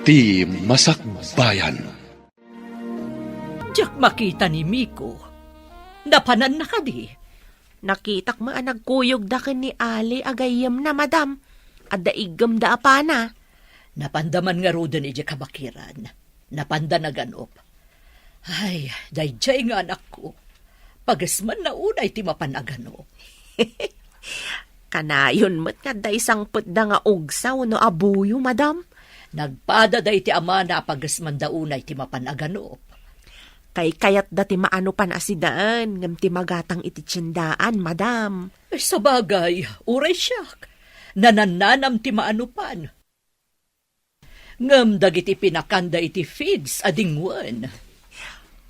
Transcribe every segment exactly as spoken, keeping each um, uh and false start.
Ti Masakbayan. Diak makita ni Miko. Napananna kadi? Nakitak met a nagkuyogda ken ni Ali a gayyemna, madam. Adda iggemda a pana. Napanda man ngaruden idiay kabakiran. Napanda naganup. Ay, daydiay nga anakko. Pagesmanna unay ti mapan a ganup. Kanayon met nga adda isangpetda nga ugsa wenno abuyo, madam. Nagpada daydi amana a pagesmanda unay ti mapan a ganup. Kaykayatda ti maanupan a sidaen, ngem ti magatang iti tiendaan, madam. Sabagay, uray siak. Nanannanam ti maanupan. Ngem dagiti pinakanda iti feeds a dingwen.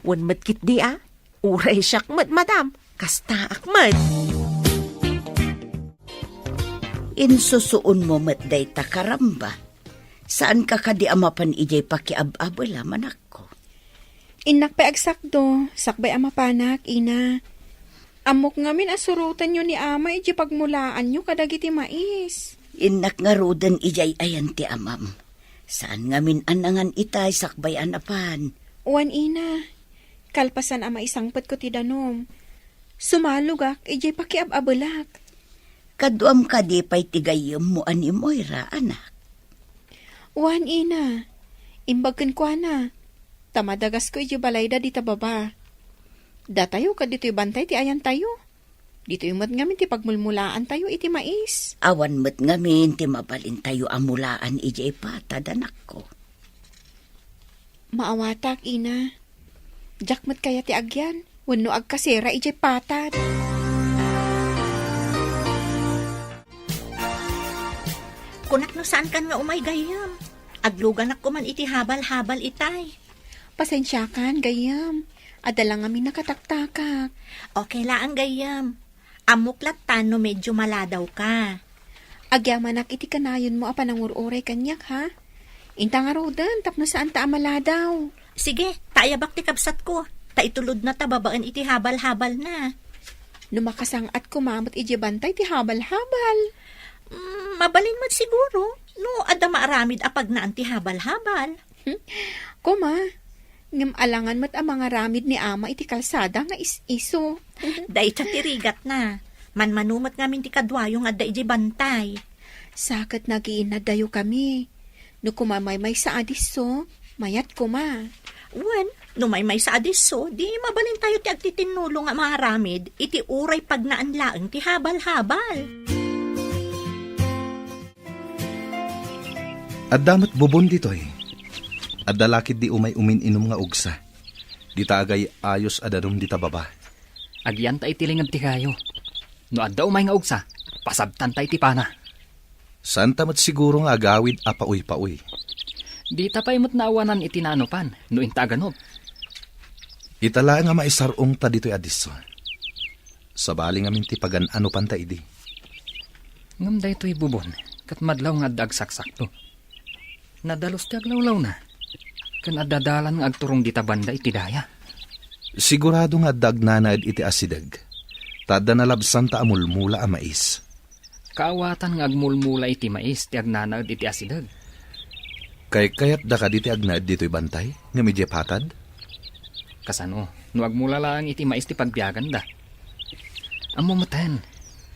Wen met ketdi a, uray siak met, madam, kastaak met. Insusuonmo met dayta, karamba. Saanka kadi a mapan idiay pakiab-abela, manakko? Innak pay agsakdo, sakbay a mapanak, ina. Ammok ngamin a surotenyo ni ama idiay pagmulaanyo kadagiti mais. Innak ngaruden idiay ayan ti amam. Saan ngamin a nangan itay sakbay a napan. Wen, ina, kalpasan a maisangpetko ti danum, sumalogak idiay pakiab-abelak. Kaduam kadi pay ti gayyemmo a ni Moira, anak? Wen, ina, imbag kenkuana, ta madagasko idiay balayda dita baba. Datayo ket ditoy bantay ti ayantayo. Ditoy met ngamin ti pagmulmulaantayo iti mais. Awan met ngamin ti mabalintayo a mulaan idiay patad, anakko. Maawatak, ina. Diak met kayat ti agyan wenno agkasera idiay patad. Kunak no saankan nga umay gayyem. Agluganak koman iti habal-habal itay. Pasensiakan, gayyem. Adda la ngamin nakataktakak. Okay laeng, gayyem. Ammok latta no medyo maladawka. Agyamanak iti kanayonmo a panangur-uray kaniak, ha? Inta ngaruden tapno saanta a maladaw. Sige, ta ayabak ti kabsatko, ta itulodna ta babaen iti habal-habalna. No makasang-at koma met idiay bantay ti habal-habal. Mm, mabalin met siguro, no adda maaramid a pagnaan ti habal-habal. Koma, ngem alangan met a mangaramid ni ama iti kalsada nga is-iso. Dayta ti rigatna. Manmano met ngamin ti kaduayo nga adda idiay bantay. Sa ket nagiinnadayokami. No koma maymaysa a disso, mayat koma. Wen, no maymaysa a disso, di mabalintayo ti agtitinnulo nga mangaramid iti uray pagnaan laeng ti habal-habal. Adda met bubon ditoy. Adda la ketdi umay umin-inum nga ugsa. Dita agay-ayos a danum dita baba. Agyanta iti linged ti kayo. No adda umay nga ugsa, pasabtanta iti pana. Saanta met siguro nga agawid a pauypaoy. Dita pay met naawanan iti naanupan, no inta aganup. Ita laeng a maisar-ongta ditoy a disso. Sabali ngamin ti pagan-anupanta idi. Ngem daytoy bubon, ket madlaw nga adda agsaksakto. Nadalus ti aglawlawna, ken adda dalan nga agturong dita banda iti daya. Sigurado nga adda agnanaed iti asideg, ta adda nalabsanta a mulmula a mais. Kaawatan nga agmulmula iti mais ti agnanaed iti asideg. Kaykayatda kadi ti agnaed ditoy bantay, ngem idiay patad? Kasano, no agmula laeng iti mais ti pagbiaganda? Ammo meten,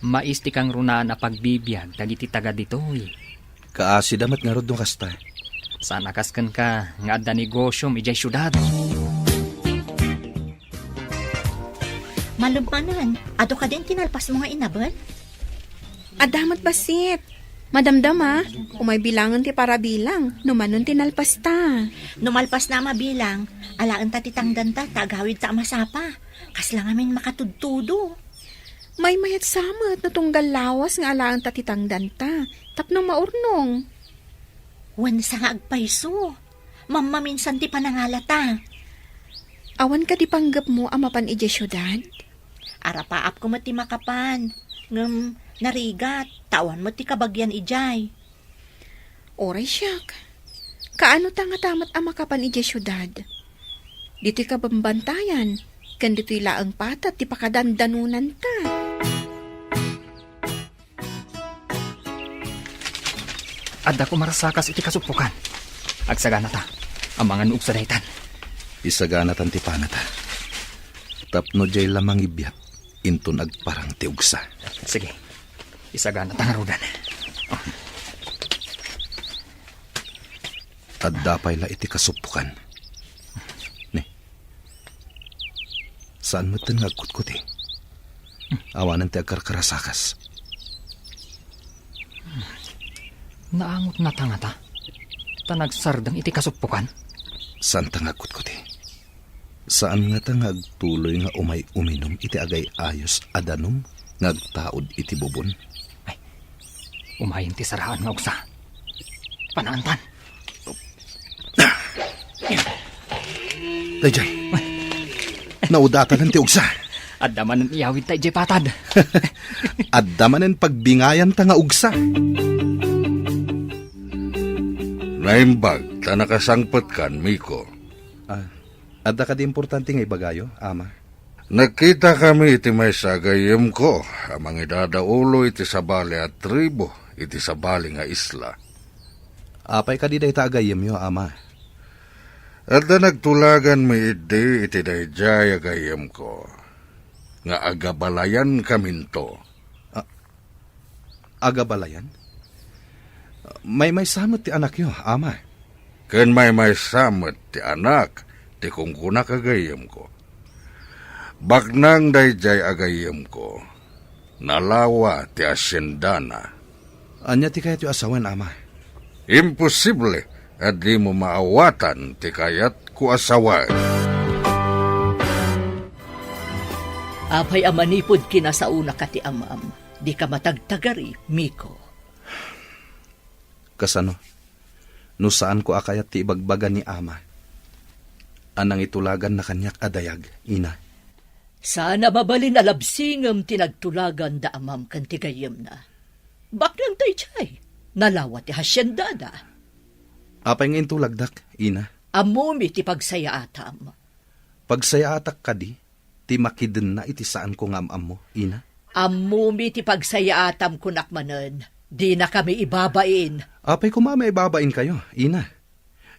mais ti kangrunaan a pagbibiag dagiti taga ditoy. Kaasida met ngarud no kasta. Saan a kas kenka nga adda negosiom idiay siudad. Malem manen, adu kadin ti nalpasmo nga inabel? Adda met bassit. Madamdama, umay bilangen ti parabilang, no manen ti nalpasta. No malpasna a mabilang, alaenta ti tangdanta, ta agawidta a masapa. Kasla ngamin makatudtudo. Maymayat sa met no tunggal lawas nga alaenta ti tangdanta, tapno maurnong. Wen sa nga agpayso. Mammaminsan ti panangalata. Awan kadi panggepmo a mapan idiay siudad? Arapaapko met ti makapan, ngem narigat, ta awan met ti kabagian idiay. Oray siak. Kaano ta ngata met a makapan idiay siudad? Ditoy kabambantayan, ken ditoy laeng patad ti pakadandanonanta. Adda ko marasakas iti kasuppokan. Agsaganata. Amangan no ugsa daytan. Isaganatan ti panata. Tapno diay la mangibiat, inton agparang ti ugsa. Sige. Isaganata ngaruden. Adda pay la iti kasuppokan. Ne. Saan metten nga agkutkuti. Awanen ti agkarkarasakas. Naangot na ta ngata. Ta nagsardeng iti kasuppokan. Saan ta nga agkutkuti. Saan ngata nga agtuloy nga umay uminum iti agay-ayos a danum nga agtaud iti bubon. Ay, umayen ti saraan nga ugsa. Panaantan. Dayjay. Naudatan ti ugsa. Adda manen iyawid ta idiay patad. Adda manen pagbingayanta nga ugsa. Naimbag ta nakasangpetkan, Miko. Ah, adda kadi importante nga ibagayo, Ama? Nagkitakami iti maysa a gayyemko a mangidadaulo iti sabali a tribu iti sabali nga isla. Apay kadi dayta a gayyemyo, Ama? Adda nagtulaganmi idi iti daydiay a gayyemko nga agabalayankaminto. A-, agabalayan? Maymaysa met ti anakyo, Ama. Ken maymaysa met ti anak ti kunkunak a gayyemko. Baknang daydiay a gayyemko, nalawa ti haciendana. Ania ti kayatyo a sawen, Ama? Imposible a dimo maawatan ti kayatko a sawen. Apay a manipud kinasaonaka ti amam, dika matagtagari, Miko? Kasano? No saanko a kayat ti ibagbaga ni Ama a nangitulaganna kaniak a dayag, Ina. Saan a mabalin a labsingem ti nagtulagan da amam ken ti gayyemna. Baknang daydiay, nalawa ti haciendada. Apay nga intulagdak, Ina? Ammomi ti pagsayaatam. Pagsayaatak kadi ti makidenna iti saanko nga am-ammo, Ina? Ammomi ti pagsayaatam, kunak manen, dinakami ibabain. Apay koma a maibabainkayo, Ina?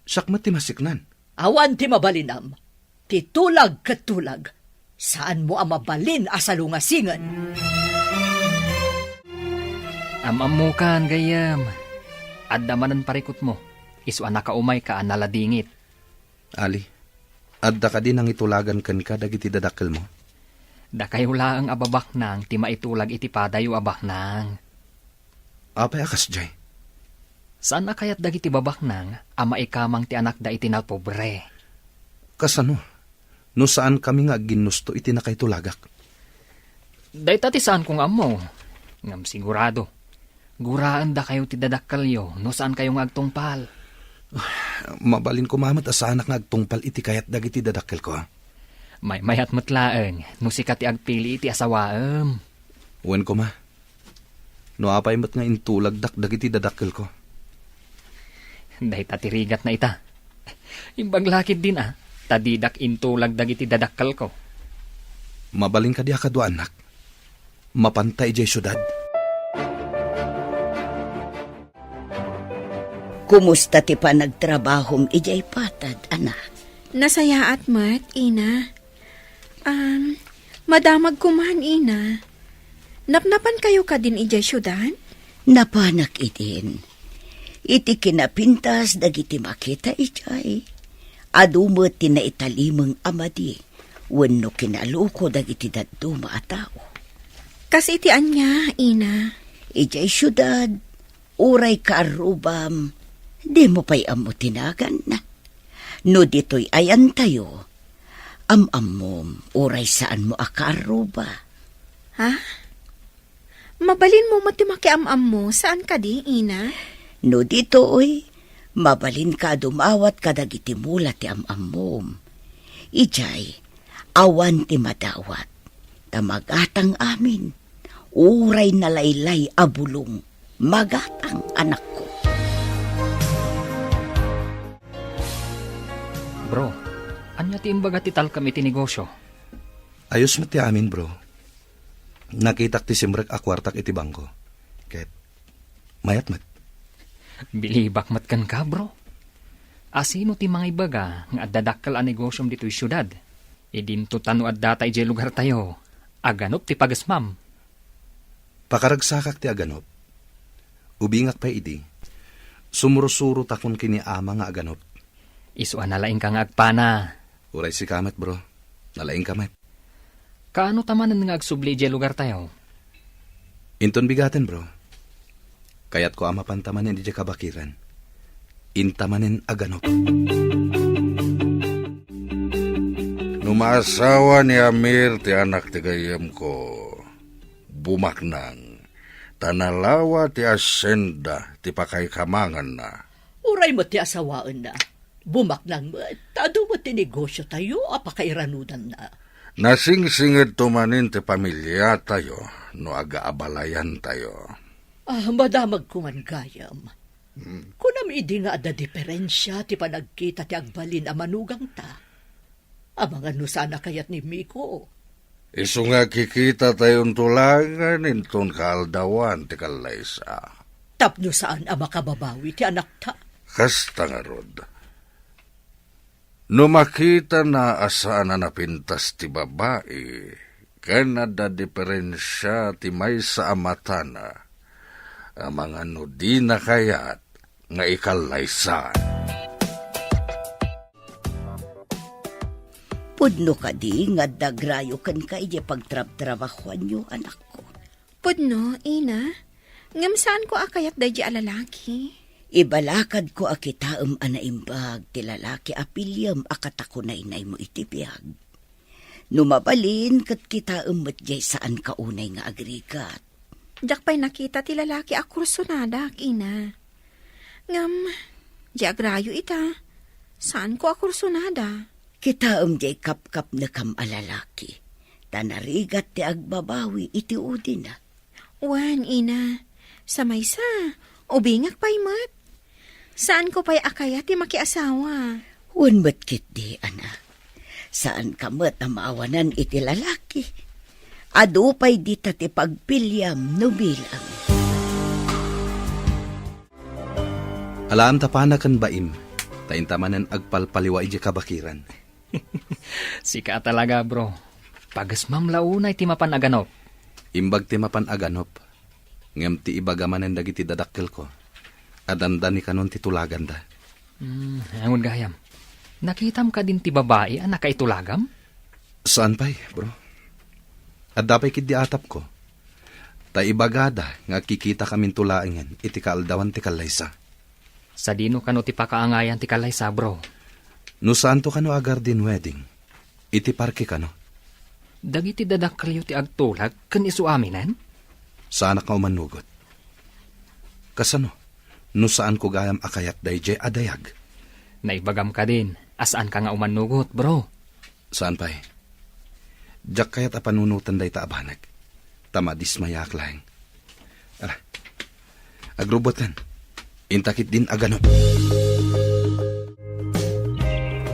Siak met ti masiknan. Awan ti mabalinam. Ti tulag ket tulag. Saanmo a mabalin a salungasingen. Am-ammokan, gayyem. Adda manen parikutmo, isu a nakaumayka a naladingit. Ali, adda kadi nangitulagan kenka dagiti dadakkelmo? Dakayo laeng a babaknang ti maitulag iti padayo a baknang. Apay a kasdiay? Saan a kayat dagiti babaknang a maikamang ti anakda iti napobre. Kasano? No saankami nga agginnusto iti nakaitulagak? Dayta ti saanko nga ammo. Ngem sigurado, guraendakayo ti dadakkelyo no saankayo nga agtungpal. Mabalin koma met a saanak nga agtungpal iti kayat dagiti dadakkelko. Maymayat met laeng no sika ti agpili iti asawaem. Wen koma. No apay met nga intulagdak dagiti dadakkelko. Dayta ti rigatna ita. Imbag la ketdin a, ta didak intulag dagiti dadakkelko. Mabalin kadi a kaduaannak? Mapanta idiay siudad. Kumusta ti panagtrabahom idiay patad, anak? Nasayaat met, Ina. Um, madamag koman, Ina. Napnapankayo kadin idiay siudad? Napanak idin. Iti kinapintas dagiti makita idiay, adu met ti naitalimeng a madi wenno kinaluko dagiti dadduma a tao. Kas iti ania, Ina? Idiay siudad, uray kaarrubam, dimo pay ammo ti naganna. No ditoy ayantayo, am-ammom uray saanmo a kaarruba. Ha? Mabalinmo met ti makiam-ammo, saan kadi, Ina? No ditoy, mabalinka a dumawat kadagiti mula ti am-ammom. Idiay, awan ti madawat, ta magatang amin. Uray nalaylay a bulong, magatang, anakko. Bro, ania ti imbaga ti talkem iti negosio? Ayos met ti amin, bro. Nakitak ti simrek a kuartak iti bangko. Ket mayat met. Bilibak met kenka, bro. Asino ti mangibbaga nga adda dakkel a negosiom ditoy siudad? Idinto ta no adda ta idiay lugartayo, aganop ti pagesmam. Pakaragsakak ti aganop. Ubingak pay idi, sumursurotakon ken ni ama nga aganop. Isu a nalaingka nga agpana. Uray sika met, bro. Nalaingka met. Kaano ta manen nga agsubli idiay lugartayo? Inton bigaten, bro. Kayatko a mapanta manen idiay kabakiran. Inta manen aganop. No maasawa ni Amir ti anak ti gayyemko, bumaknang, ta nalawa ti asienda ti pakaikamanganna. Uray met ti asawaenna, bumaknang met, ta adu met ti negosiotayo a pakairanudanna. Nasingsingedto manen ti pamiliatayo no agaabalayantayo. Ah, madamagko man gayam. Hmm. Kunam idi nga adda diferensia ti panagkita ti agbalin a manugangta. Amangan no saan a kayat ni Miko. Isu nga kikitatayon tulangen inton kaaldawan ti kallaysa. Tapno saan a makababawi ti anakta. Kasta ngarud. No makitana a saan a napintas ti babai, ken adda diferensia ti maysa a matana, amangan no dina kayat nga ikallaysa. Pudno kadi nga adda agrayo kenka idiay pagtrabtrabahoanyo, anakko? Pudno, ina. Ngem saanko a kayat daydi a lalaki. Ibalakadko a kitaem a naimbag ti lalaki a piliem a katakunaynaymo iti biag. No mabalin, ket kitaem met diay saanka unay nga agrigat. Diak pay nakita ti lalaki a kursonadak, ina. Ngem, di agrayo ita. Saanko a kursonada. Kitaem diay kapkapnekam a lalaki, ta narigat ti agbabawi iti udina. Wen, ina, sa maysa, ubingak pay met. Saanko pay a kayat ti makiasawa. Wen met ketdi, anak. Saanka met a maawanan iti lalaki. Adu pay dita ti pagpiliam no bilang. Alaem ta pana ken baim, ta inta manen agpalpaliwa idiay kabakiran. Sika a talaga, bro. Pagesmam la unay ti mapan aganop. Imbag ti mapan aganop. Ngem ti ibaga manen dagiti dadakkelko, adda ni kanon ti tulaganda. Hmm, angon gayam. Nakitam kadin ti babai a nakaitulagam? Saan pay, bro. Adda pay ketdi atapko. Ta ibagada nga agkikitakaminto laengen iti kaaldawan ti kallaysa. Sadino kano ti pakaangayan ti kallaysa, bro? No saanto kano a garden wedding, iti parke kano. Dagiti dadakkelyo ti agtulag ken isu aminen? Saanak nga umannugot. Kasano? No saanko gayam a kayat daydiay a dayag? Naibagam kadin a saanka nga umannugot, bro. Saan pay? Diak kayat a panunoten dayta a banag, ta madismayaak laeng. Ala, agrubbuatkan. Inta ketdin aganop.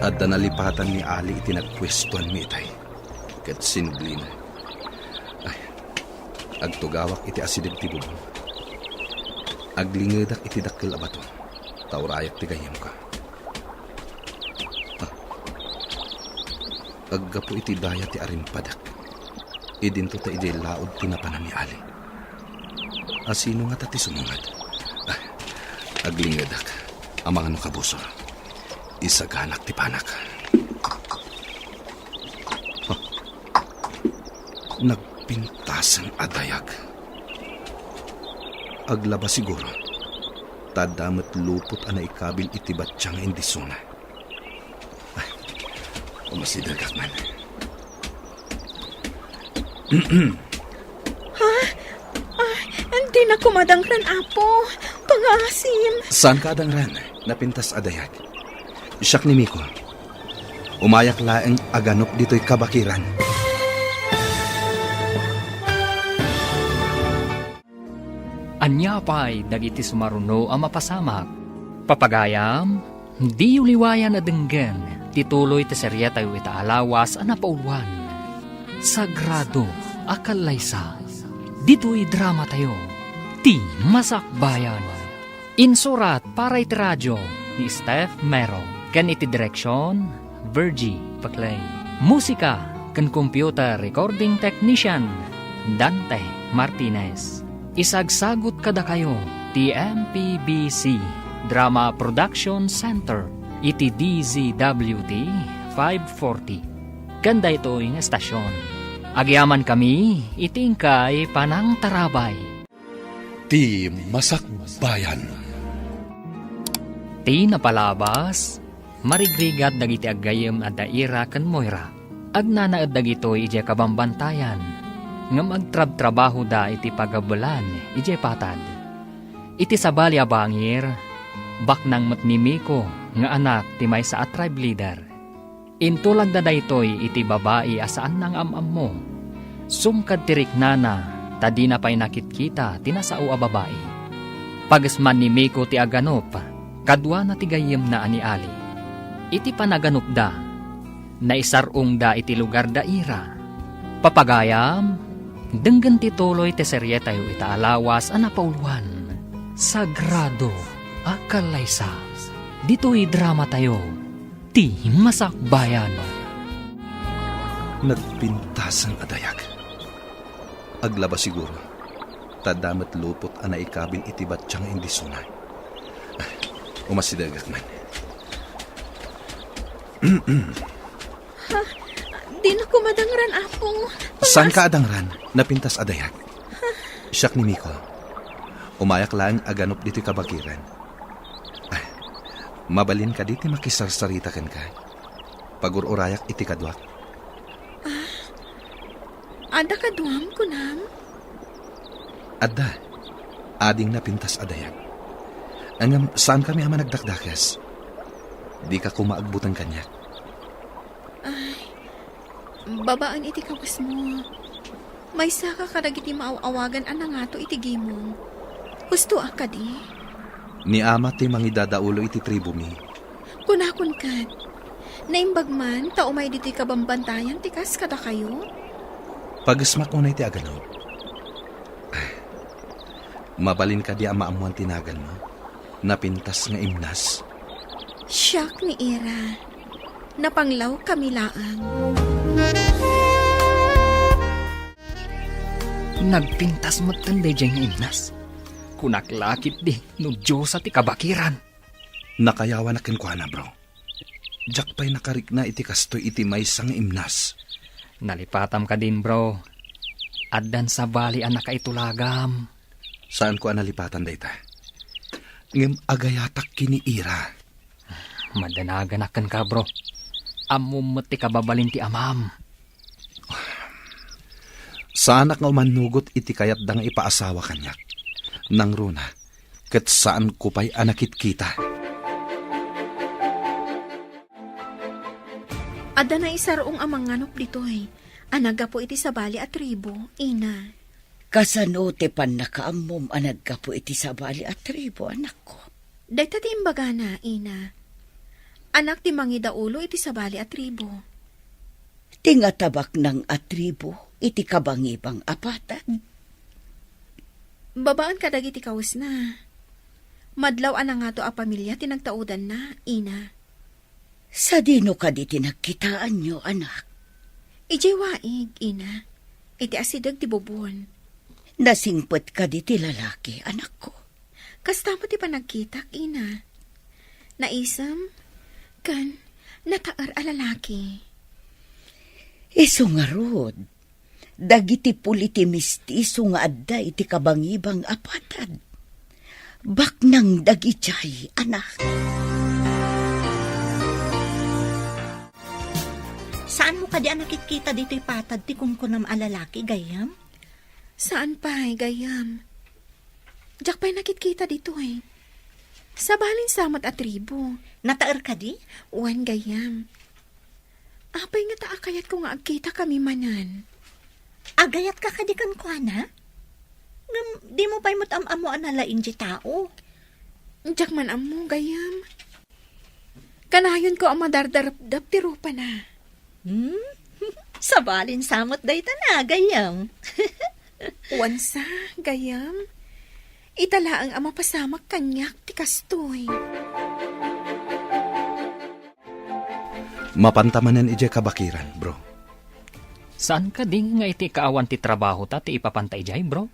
Adda nalipatan ni Ali iti nagpuestuanmi itay, ket sinublina. Ay, agtugawak iti asideg ti bubong. Aglingedak iti dakkel a bato, ta urayak ti gayyemko. Ah. Aggapu iti daya ti arimpadek, idinto ta idiay laud ti napanan ni Ali. Asino ngata ti sumungad? Ah, aglingedak. Amangan no kabusor. Isaganak ti panak. Ah. Nagpintasen a dayag. Aglaba siguro, ta adda met lupot a naikabil iti batya nga indisona. Ay, umasidegak man. Ha? Ah, dinak koma dangran, Apo. Pangaasim. Saanka a dangran? Napintas a dayag. Siak ni Miko. Umayak laeng aganop ditoy kabakiran. Ania pay dagiti sumaruno a mapasamak? Papagayam, diyo liwayan a denggen ti tuloy ti seriatayo ita a lawas a napauloan, Sagrado a Kallaysa. Ditoy dramatayo, Ti Masakbayan. Insurat para iti radio, ni Steph Mero, ken iti direksyon, Virgie Paclay. Musika ken computer recording technician, Dante Martinez. Isagsagut kadakayo ti M P B C Drama Production Center iti D Z W T five forty. Ken daytoy nga estasyon, agyamankami iti inkay panangtarabay. Ti Masakbayan. Ti napalabas, marigrigat dagiti aggayem a da Ira ken Moira. Agnanaed dagitoy idiay kabambantayan, ngem agtrabtrabahoda iti pagabelan idiay patad. Iti sabali a bangir, baknang met ni Miko nga anak ti maysa a tribe leader. Intulagda daytoy iti babai a saanna nga am-ammo. Sumkad ti riknana ta dina pay nakitkita ti nasao a babai. Pagesman ni Miko ti aganup, kaduana ti gayyemna a ni Ali. Iti panaganupda, naisar-ongda iti lugar da Ira. Papagayam, denggen ti tuloy ti serietayo ita a lawas a napauloan, Sagrado a Kalaysa. Ditoy dramatayo, Ti Masakbayan. Nagpintasen a dayag. Aglaba siguro, ta adda met lupot a naikabil iti batya nga indisuna. Umasidegak man. Ha? Dinako madangran, Apo. Saanka a dangran? Napintas a dayag. Siak ni Miko. Umayak laeng aganup ditoy kabakiran. Ah, mabalin kadi ti makisarsarita kenka? Pagur-urayak iti kaduak. Ah, adda kaduam, kunam? Adda. Ading napintas a dayag. Ngem saankami a managdakdakes. Dika koma agbuteng kaniak. Ay, babaen iti kawesmo. Maysaka kadagiti maaw-awagan a nangato iti gimong. Husto a kadi? Ni ama ti mangidadaulo iti tribomi. Kunakon ket, naimbag man ta umay ditoy kabambantayan ti kas kadakayo? Pagesmak unay ti aganup. Ah, mabalin kadi a maammoan ti naganmo? Napintas nga imnas. Siak ni Ira. Napanglawkami laeng. Nagpintas metten daydiay nga imnas. Kunak la ketdi no Diosa ti kabakiran. Nakayawanak kenkuana, bro. Diak pay nakarikna iti kastoy iti maysa nga imnas. Nalipatam kadin, bro. Addan sabali a nakaitulagam. Saanko a nalipatan dayta. Ngem agayatak ken ni Ira. Madanaganak kenka, bro. Ammom met ti kababalin ti amam. Saanak nga umannugot iti kayatda nga ipaasawa kaniak. Nangruna, ket saanko pay a nakitkita. Adda naisar-ong a manganup ditoy a naggapu iti sabali a tribu, ina. Kasano ti pannakaammom a naggapu iti sabali a tribu, anakko? Dayta ti imbagana, ina. Anak ti mangidaulo iti sabali a tribu. Ti ngatabaknang a tribu iti kabangibang a patad. Babaen kadagiti kawesna. Madlaw a nangato a pamilia ti nagtaudanna, ina. Sadino kadi ti nagkitaanyo, anak? Idiay waig, ina. Iti asideg ti bubon. Nasingpet kadi ti lalaki, anakko? Kasta met ti panagkitak, ina. Naisem, ken nataer a lalaki. Isu ngarud, dagiti puli ti mistiso nga adda iti kabangibang a patad. Baknang dagidiay, anak. Saanmo kadi a nakitkita ditoy patad ti kunkunam a lalaki, gayyem? Saan pay, gayyem. Diak pay nakitkita ditoy. Sabalin sa met a tribu. Nataer kadi? Wen, gayyem. Apay ngata a kayatko nga agkitakami manen? Agayatka kadi kenkuana? Ngem dimo pay met am-ammo a nalaing ti tao. Diak man ammo, gayyem. Kanayonko a madardarepdep ti rupana. Hmm? Sabalin sa met dayta na, gayyem. Wen sa, gayyem. Ita laeng a mapasamak kaniak ti kastoy. Mapanta manen idiay kabakiran, bro. Saan kadi nga iti kaawan ti trabahota ti ipapanta idiay, bro?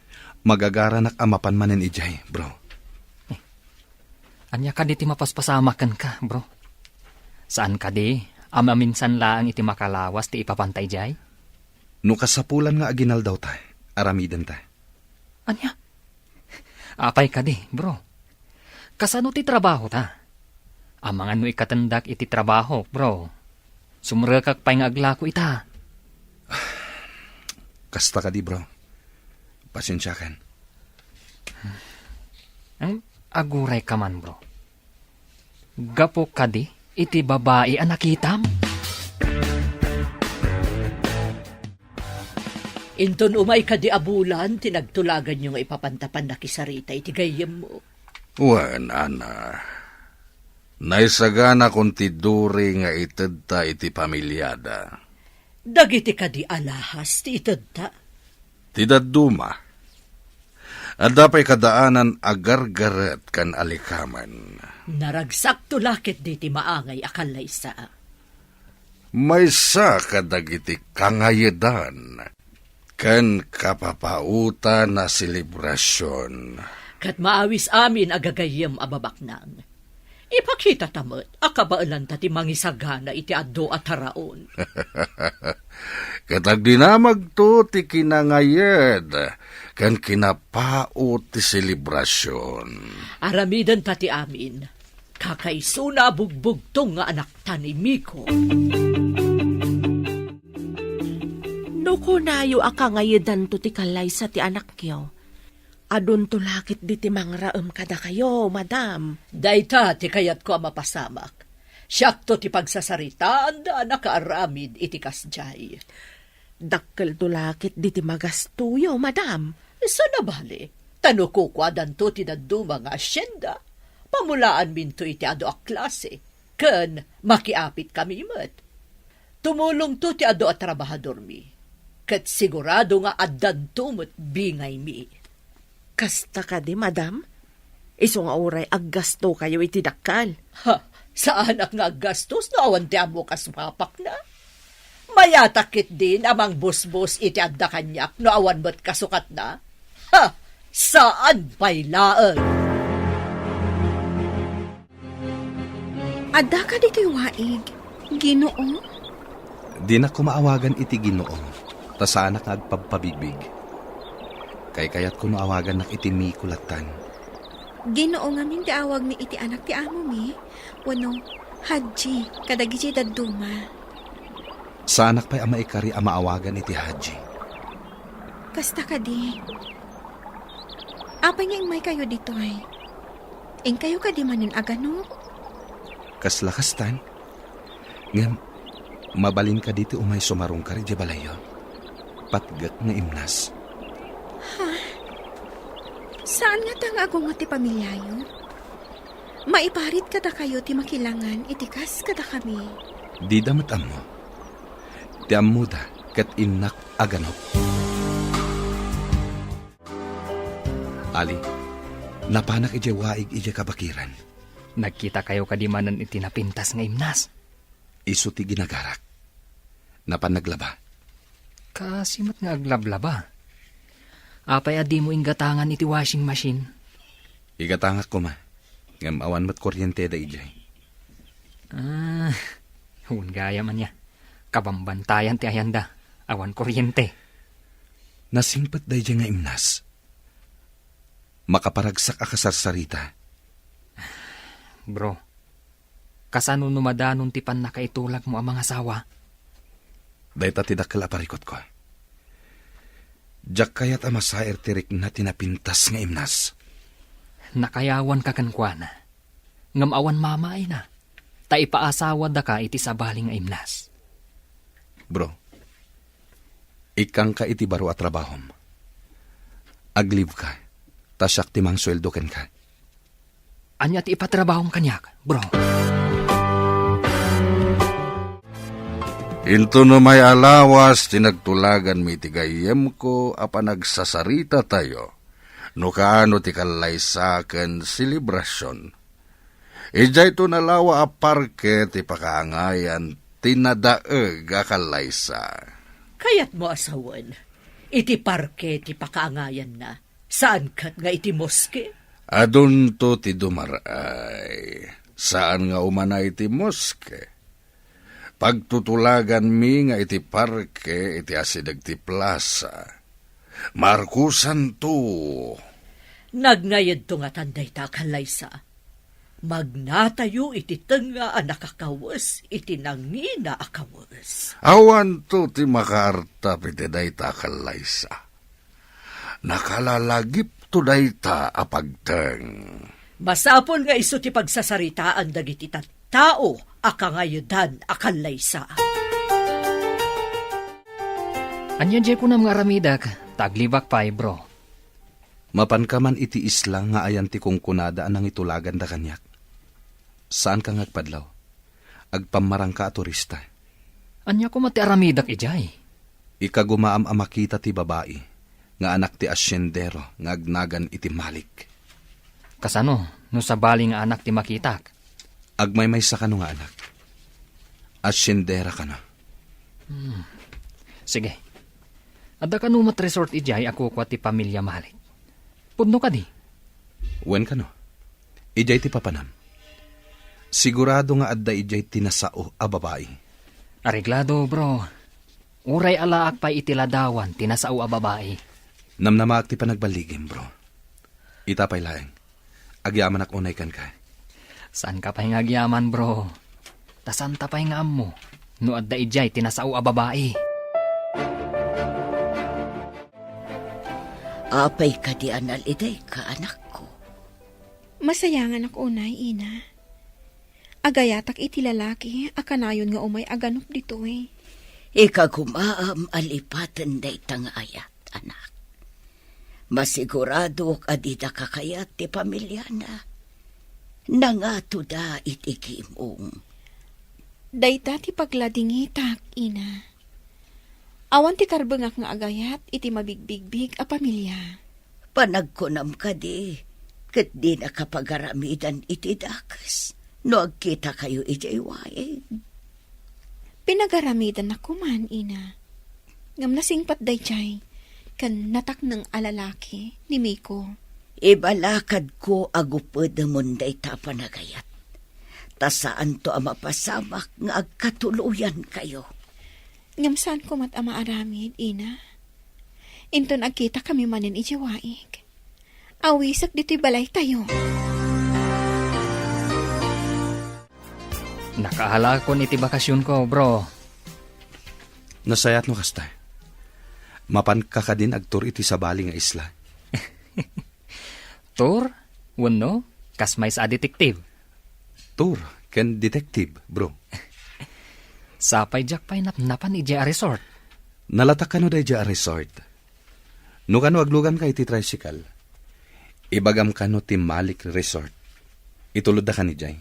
Magagaranak a mapan manen idiay, bro. Eh, ania kadi ti mapaspasamak kenka, bro? Saan kadi a maminsan laeng iti makalawas ti ipapanta idiay? No kasapulan nga aginaldawta, aramidenta. Ania? Apay kadi, bro? Kasano ti trabahota? Amangan no ikatendak iti trabahok, bro. Sumrekak pay nga aglako ita. Kasta kadi, bro. Pasensiakan. Ang aguray ka man, bro. Gapu kadi iti babai a nakitam? Inton umay kadi a bulan ti nagtulaganyo nga ipapanta pannakisarita iti gayyemmo? Wen, Ana. Naisaganakon ti duri nga itedta iti familiada. Dagiti kadi alahas ti itedta? Ti dadduma. Adda pay kadaanan a gargaret ken alikamen. Naragsakto la ketdi ti maangay a kallaysa. Maysa kadagiti kangayedan ken kapapaotan a selebrasion. Ket maawis amin a gagayyem a babaknang. Ipakitata met a kabaelanta ti mangisagana iti adu a taraon. Ket agdinamagto ti kinangayed ken kinapaot ti selebrasion. Aramidenta ti amin. Kakaisuna a bugbugtong nga anakta ni Miko. No kunayo a kangayedanto ti kallaysa ti anakyo, adunto la ketdi ti mangraem kadakayo, madam. Dayta ti kayatko a mapasamak. Siakto ti pagsasaritaanda a nakaaramid iti kasdiay. Dakkelto la ketdi ti magastoyo, madam. Saan a bale, ta no kukuadanto ti dadduma nga asienda, pamulaanminto iti adu a klase, ken makiapitkami met. Tumulongto ti adu a trabahadormi, ket sigurado nga addanto met bingaymi. Kasta kadi, madam? Isu nga uray aggastokayo iti dakkel. Ha, saanak nga aggastos no awan ti ammok a sumapakna. Mayatak ketdin a mangbusbos iti adda kaniak no awan met kasukatna. Ha, saan pay laeng. Adda kadi toy waig, Ginoo? Dinak koma awagan iti Ginoo, ta saanak nga agpabpabigbig. Kaykayatko no awagannak iti Miko lattan. Ginoo ngamin ti awagmi iti anak ti amomi, wenno Hadji, kadagiti dadduma. Saanak pay a maikari a maawagan iti Hadji. Kasta kadi. Apay nga immaykayo ditoy? Inkayo kadi manen a ganok? Kasla kastan. Ngem, mabalin kadi ti umay sumarungkar idiay balayyo? Patgek nga imnas. Ha? Saan ngata nga agungot ti pamiliayo? Maiparit kadakayo ti makilangan iti kas kadakami. Dida met ammo. Ti ammoda ket innak a ganok. Ali, napanak idiay waig idiay kabakiran. Nagkitakayo kadi manen iti napintas nga imnas? Isu ti ginagarak. Napan naglaba. Kaasi met nga aglablaba. Apay a dimo inggatangan iti washing machine? Igatangak koma. Ngem awan met kuryenteda idiay. Ah, wen gayam ania. Kabambantayan ti ayanda. Awan kuryente. Nasingpet daydiay nga imnas. Makaparagsak a kasarsarita. Bro, kasano no madanon ti pannakaitulagmo a mangasawa? Dayta ti dakkel a parikutko. Diak kayat a masair ti rikna ti napintas nga imnas. Nakayawanka kenkuana, ngem awan mamaayna, ta ipaasawadaka iti sabali nga imnas. Bro, ikkangka iti baro a trabahom. Ag-leave ka, ta siak ti mangsueldo kenka. Ania ti ipatrabahom kaniak, bro? Inton umay a lawas ti nagtulaganmi iti gayyemko a panagsasarita tayo, no kaano ti kallaysa ken selebrasion. Idiayto nalawa a parke ti pakaangayan ti nadaeg a kallaysa. Kayatmo a sawen, iti parke ti pakaangayanna, saan ket nga iti moske? Adunto ti dumar-ay, saan nga umana iti moske. Pagtutulaganmi nga iti parke iti asideg ti plasa. Markusanto. Nagngaydto ngatan dayta a kallaysa. Magnatayo iti tengnga a nakakawes iti nangina a kawes. Awanto ti makaartap iti dayta a kallaysa. Nakalalagipto dayta a pagteng. Masapul nga isu ti pagsasaritaan dagiti tattao a kangaydan a kallaysa. Ania diay kunam nga aramidek, ta aglibak pay, bro. Mapanka man iti isla nga ayan ti kunkunada a nangitulaganda kaniak? Saanka nga agpadlaw? Agpammarangka a turista. Ania koma ti aramidek idiay? Ikagumaam a makita ti babai nga anak ti asyendero nga agnagan iti Malik. Kasano no sabali nga anak ti makitak? Agmaymaysa kano nga anak. Asyendera kano. Hmm. Sige. Adda kano met resort idiay a kukua ti pamilia Malik? Pudno kadi? Wen kano. Idiay ti papanam. Sigurado nga adda idiay ti nasao a babai. Areglado, bro. Uray alaak pay iti ladawan ti nasao a babai. Namnamaak ti panagballigim, bro. Ita pay laeng. Agyamanak unay kenka. Saanka pay nga agyaman, bro? Ta saanta pay nga ammo no adda idiay ti nasao a babai. Apay kadi a nalidayka, anakko? Masayanganak unay, ina. Agayatak iti lalaki a kanayon nga umay a ganup ditoy. Ikagumaam a lipaten dayta nga ayat, anak. Masiguradok a dida kakayat ti pamiliana. Nangatoda iti gimong. Dayta ti pagladingitak, ina. Awan ti karbengak nga agayat iti mabigbigbig a pamilia. Panagkunam kadi, ket dinaka pagaramidan iti dakes no agkitakayo idiay waig? Pinagaramidannak koman, ina. Ngem nasingpet daydiay ken natakneng a lalaki ni Miko. Ibalakadko a gupedemon dayta a panagayat, ta saanto a mapasamak nga agkatuloyankayo. Ngem saanko met a maaramid, ina. Inton agkitakami manen idiay waig, awisek ditoy balaytayo. Nakaalakon iti bakasionko, bro. Nasayaat no kasta. Mapanka kadin agtour iti sabali nga isla? Tour? Wenno, kas maysa a detective? Tour ken detective, bro. Sapay diak pay napnapan idiay a resort. Nalatak kano daydiay a resort? No kano agluganka iti tricycle, ibagam kano ti Malik Resort. Itulodda kan idiay.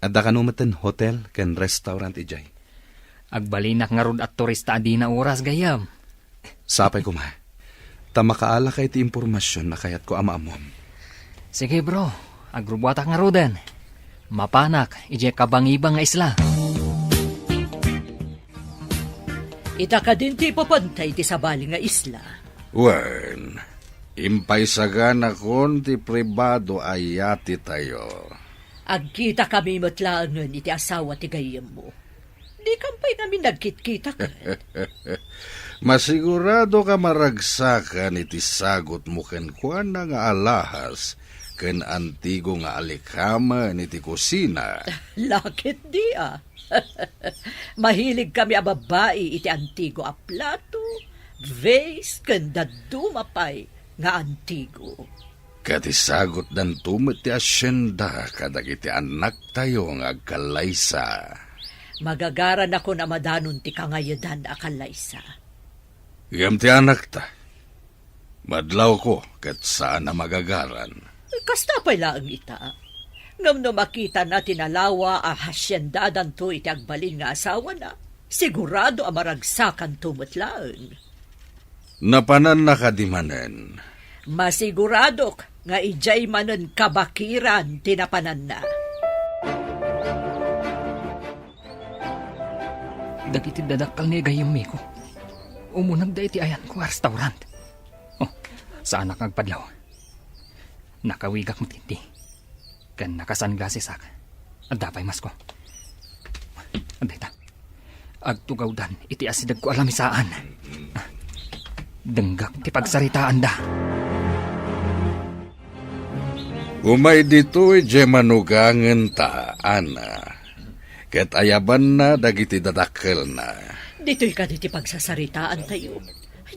Adda kano metten hotel ken restaurant idiay. Agbalinak ngarud a turista a dina oras, gayyem. Sapay koma. Ta makaalaka iti impormasion a kayatko a maammom. Sige, bro. Agrubuatak ngaruden. Mapanak idiay kabangibang nga isla. Ita kadin ti ipapanta iti sabali nga isla. Wen, impaysaganakon ti pribado a yatitayo. Agkitakami met laengen iti asawa ti gayyemmo. Dikam pay ngamin nagkitkita ket. Masigurado ka maragsakan iti sagutmo kenkuana nga alahas ken antigo nga alikamen iti kusina. Laketdi a. Mahilig kami a babbai iti antigo a plato, vase, ken dadduma pay nga antigo. Ket isagutdanto met ti asienda kadagiti annaktayo nga agkallaysa. Magagaranakon a madanon ti kangayedan a kallaysa. Ngem ti anakta, madlawko ket saan a magagaran. Kasta pay laeng ita. Ngem no makitana ti nalawa a hasiendadanto iti agbalin nga asawana, sigurado a maragsakanto met laeng. Napananna kadi manen? Masiguradok nga idiay manen kabakiran ti napananna. dagiti dadakkel ni gayyemmiko. Umunegda iti ayanko a restaurant. Oh, saanak nga agpadlaw. Nakawigak met idi. Ken nakasunglassesak. Adda pay masko. Adda ita. Agtugawdan iti asidegko a lamisaan. Denggak ti pagsaritaanda. Umay ditoy diay manugangenta, Ana. Ket ayabanna dagiti dadakkelna. Ditoy kadi ti pagsasaritaantayo?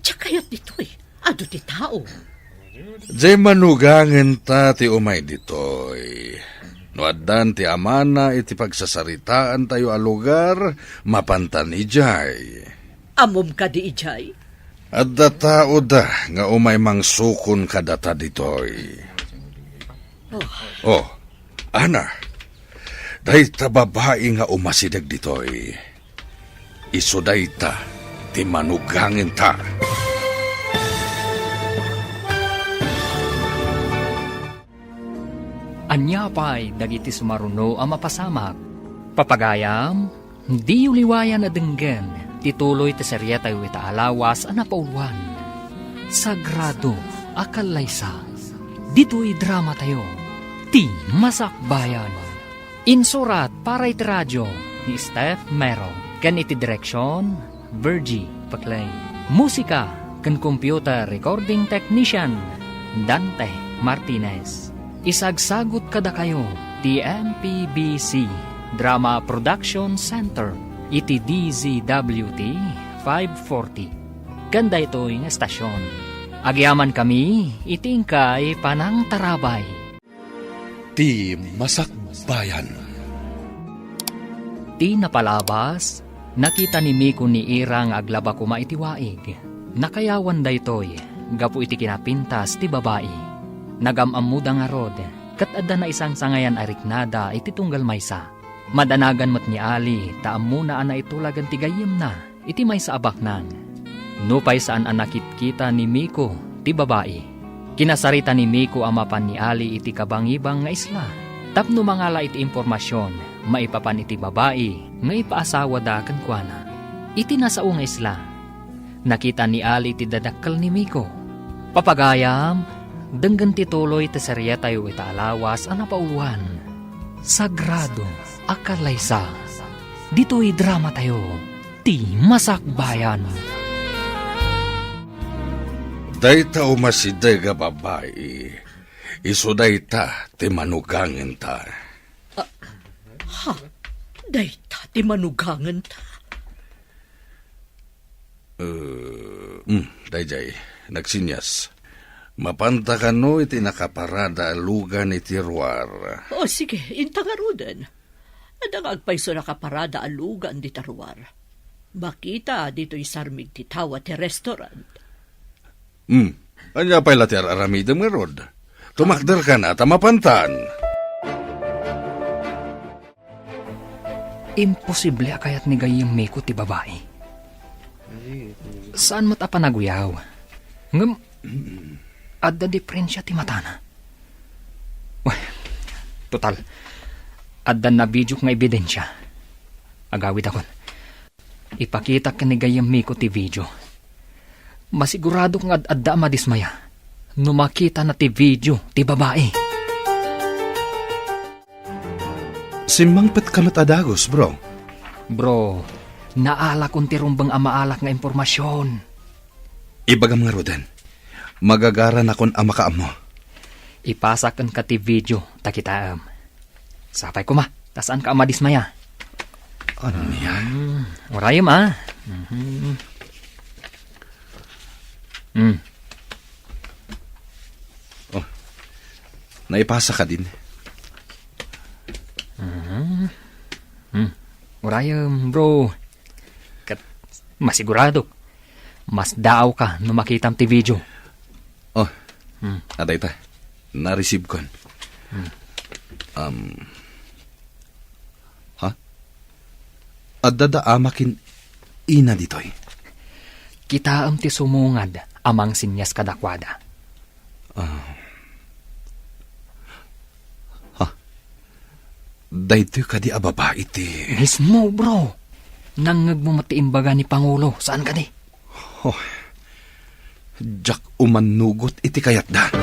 Diak kayat ditoy. Adu ti tao. Diay manugangenta ti umay ditoy. No addan ti amana iti pagsasaritaantayo a lugar, mapantan idiay. Ammom kadi idiay? Adda taoda nga umay mangsukon kadata ditoy. Oh. Oh, Ana, dayta babai nga umasideg ditoy. Isu dayta ti manugangenta. Ania pay dagiti sumaruno a mapasamak? Papagayam, diyo liwayan a denggen ti tuloy ti serietayo ita a lawas a napauluan, Sagrado a Kallaysa. Ditoy dramatayo, Ti Masakbayan. Insurat para iti radio ni Steph Mero ken iti direksion, Virgie Paclay. Musika ken computer recording technician, Dante Martinez. Isagsagut kadakayo ti M P B C Drama Production Center iti D Z W T five forty. Ken daytoy nga estasion, agyamankami iti inkay panangtarabay. Ti Masakbayan. Ti napalabas, nakita ni Miko ni Ira nga aglaba koma iti waig. Nakayawan daytoy gapu iti kinapintas ti babai. Nagam-ammoda ngarud, ket adda naisangsangayan a riknada iti tunggal maysa. Madanagan met ni Ali ta ammona a naitulagan ti gayyemna iti maysa a baknang. Nupay saan a nakitkita ni Miko ti babai, kinasarita ni Miko a mapan ni Ali iti kabangibang nga isla tapno mangala iti impormasion maipapan iti babai nga ipaasawada kenkuana. Iti nasao nga isla, nakita ni Ali ti dadakkel ni Miko. Papagayam, denggen ti tuloy ti serietayo ita a lawas a napauluan, Sagrado a Kallaysa. Ditoy dramatayo, Ti Masakbayan. Dayta umasideg a babai, isu dayta ti manugangenta. Ah, ha? Dayta ti manugangenta? Eh, mm, daydiay, nagsenias. Mapanta kano iti nakaparada a lugan iti ruar? O, sige, inta ngaruden. Adda nga agpayso nakaparada a lugan dita ruar. Makita ditoy sarmig ti tawa ti restaurant. Hmm. Ania pay la ti ar-aramidem ngarud? Tumakder kana ta mapantan. Imposible a kayat ni gayyem Miko ti babai. Saan met a panaguyaw. Ngem, adda diferensia ti matana. Uy, total, adda nabidiok nga ebidensia. Agawidakon. Ipakitak ken ni gayyem Miko ti video. Masiguradok nga ad-adda a madismaya no makitana ti video ti babai. Simmangpetka met a dagus, bro. Bro, naalakon ti rumbeng a maalak nga impormasion. Ibagam ngaruden, magagaranakon a makaammo. Ipasak kenka ti video ta kitaem. Sapay koma, ta saanka a madismaya. Ania? Hmm, urayem, a. Mhm. Hmm. Oh. Naipasa kadin. Mhm. Hmm. Urayem, bro. Ket masiguradok, masdaawka no makitam ti video. Oh. Hmm. Adda ita. Na-receive kon. Hmm. Um, ha? Adda da ama ken ina ditoy? Kitaem ti sumungad a mangsenias kadakuada. Ah. Ha? Daytoy kadi a babai ti... Mismo, bro. Nangngegmo met ti imbaga ni Pangulo, saan kadi? Oh, diak umannugot iti kayatda.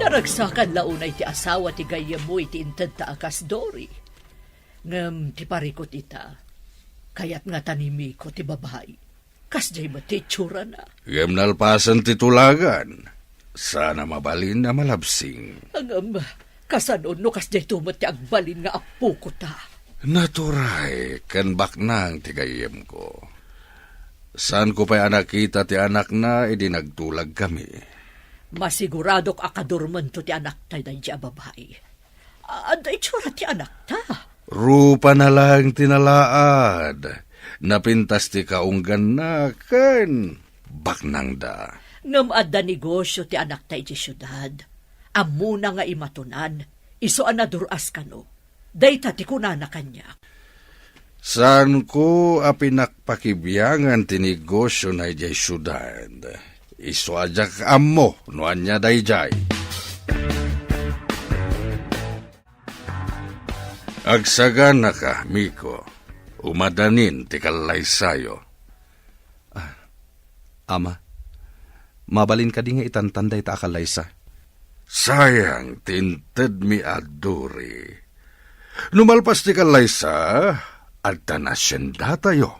Naragsakan la unay ti asawa ti gayyemmo iti intedta a kas Dory. Ngem ti parikut ita, kayat ngata ni Miko ti babai. Kasdiay met ti itsurana. Ngem nalpasen ti tulagan, saan a mabalin a malabsing. Ngem, kasano no kasdiay to met ti agbalin nga appoko ta? Naturay ken baknang ti gayyemko. Saanko pay a nakita ti anakna idi nagtulagkami. Masiguradok a kadurmento ti anakta daydi a babai. Adda itsura ti anakta. Rupana laeng ti nalaad. Napintas ti kaungganna ken baknangda. Ngem adda negosio ti anakta iti siudad. Ammona nga imatonan, isu a nadur-as kano. Dayta ti kunana kaniak. Saanko a pinakpakibiangan ti negosiona idiay siudad. Isu a diak ammo no ania daydiay. Agsaganaka, Miko. Umadanin ti kallaysayo. Ah, Ama, mabalin kadi nga itantan dayta a kallaysa? Sayang ti intedmi a Dory. No malpas ti kallaysa, addan asiendatayo.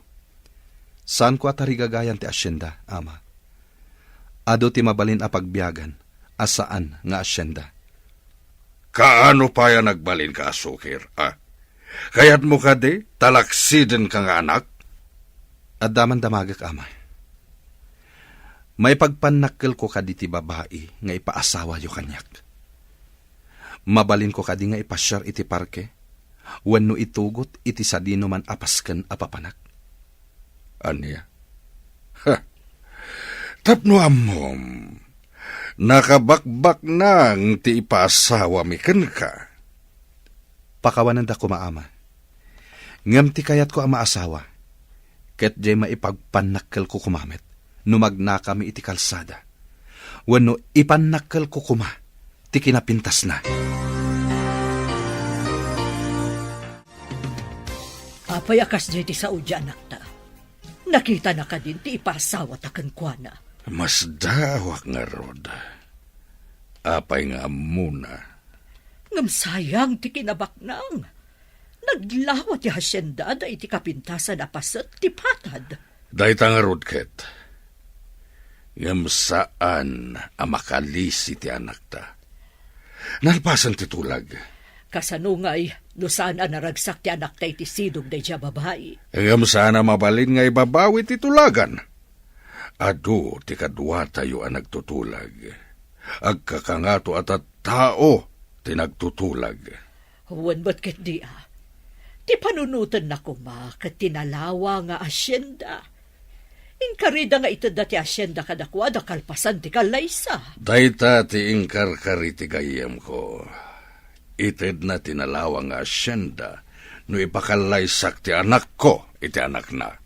Saanko a tarigagayan ti asienda, Ama. Adu ti mabalin a pagbiagan a saan nga asienda. Kaano pay a nagbalinka a sukir, a? Kayatmo kadi, talaksidenka nga anak? Adda man damagek, Ama. Maipagpannakkelko kadi ti babai nga ipaasawayo kaniak? Mabalinko kadi nga ipasiar iti parke wenno itugot iti sadinoman a pasken a papanak? Ania? Ha! Tapno ammom, nakabakbaknang ti ipaasawami kenka. Pakawanenda koma, Ama. Ngem ti kayatko a maasawa, ket diay maipagpannakkelko koma met no magnakami iti kalsada, wenno ipannakkelko koma ti kinapintasna. Apay a kasdiay ti sao ti anakta? Nakitana kadin ti ipaasawata kenkuana? Masdaawak ngarud. Apay nga ammona? Ngem sayang ti kinabaknang. Naglawa ti hasiendada iti kapintasan a paset ti patad. Dayta ngarud ket. Ngem saan a makalisi ti anakta. Nalpasen ti tulag. Kasano ngay no saan a naragsak ti anakta iti sidong daydiay a babai? Ngem saan a mabalin nga ibabawi ti tulagan. Adu ti kaduatayo a nagtutulag. Agkakangato a tattao ti nagtutulag. Wen met ketdi a, ti panunotenna koma ket ti nalawa nga asienda. Inkarida nga itedda ti asienda kadakuada kalpasan ti kallaysa. Dayta ti inkarkari ti gayyemko. Itedna ti nalawa nga asienda no ipakallaysak ti anakko iti anakna.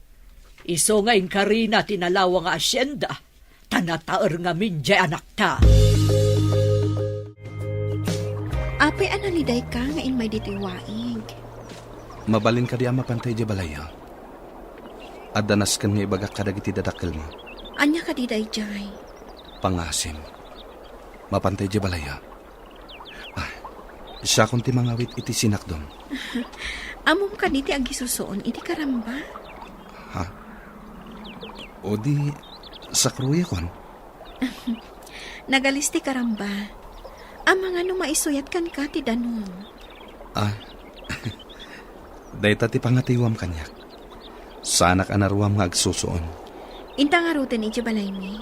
Isu nga inkarina ti nalawa nga asienda, ta nataer ngamin diay anakta. Apay a nalidayka nga immay ditoy waig? Mabalin kadi a mapantay idiay balayyo? Adda nasken nga ibagak kadagiti dadakkelmo. Ania kadi daydiay? Pangasim. Mapantay idiay balayyo. Ah, siakon ti mangawit iti sinakdom. Ammom kadi ti agisusuon iti karamba? Ha? O di, sakruyakon? Nagalis ti karamba. Amangan no maisuyat kenka ti danum. Ah, dayta ti pangatiwam kaniak. Saanak a naruam nga agsusuon. Inta ngaruden idiay balaymi.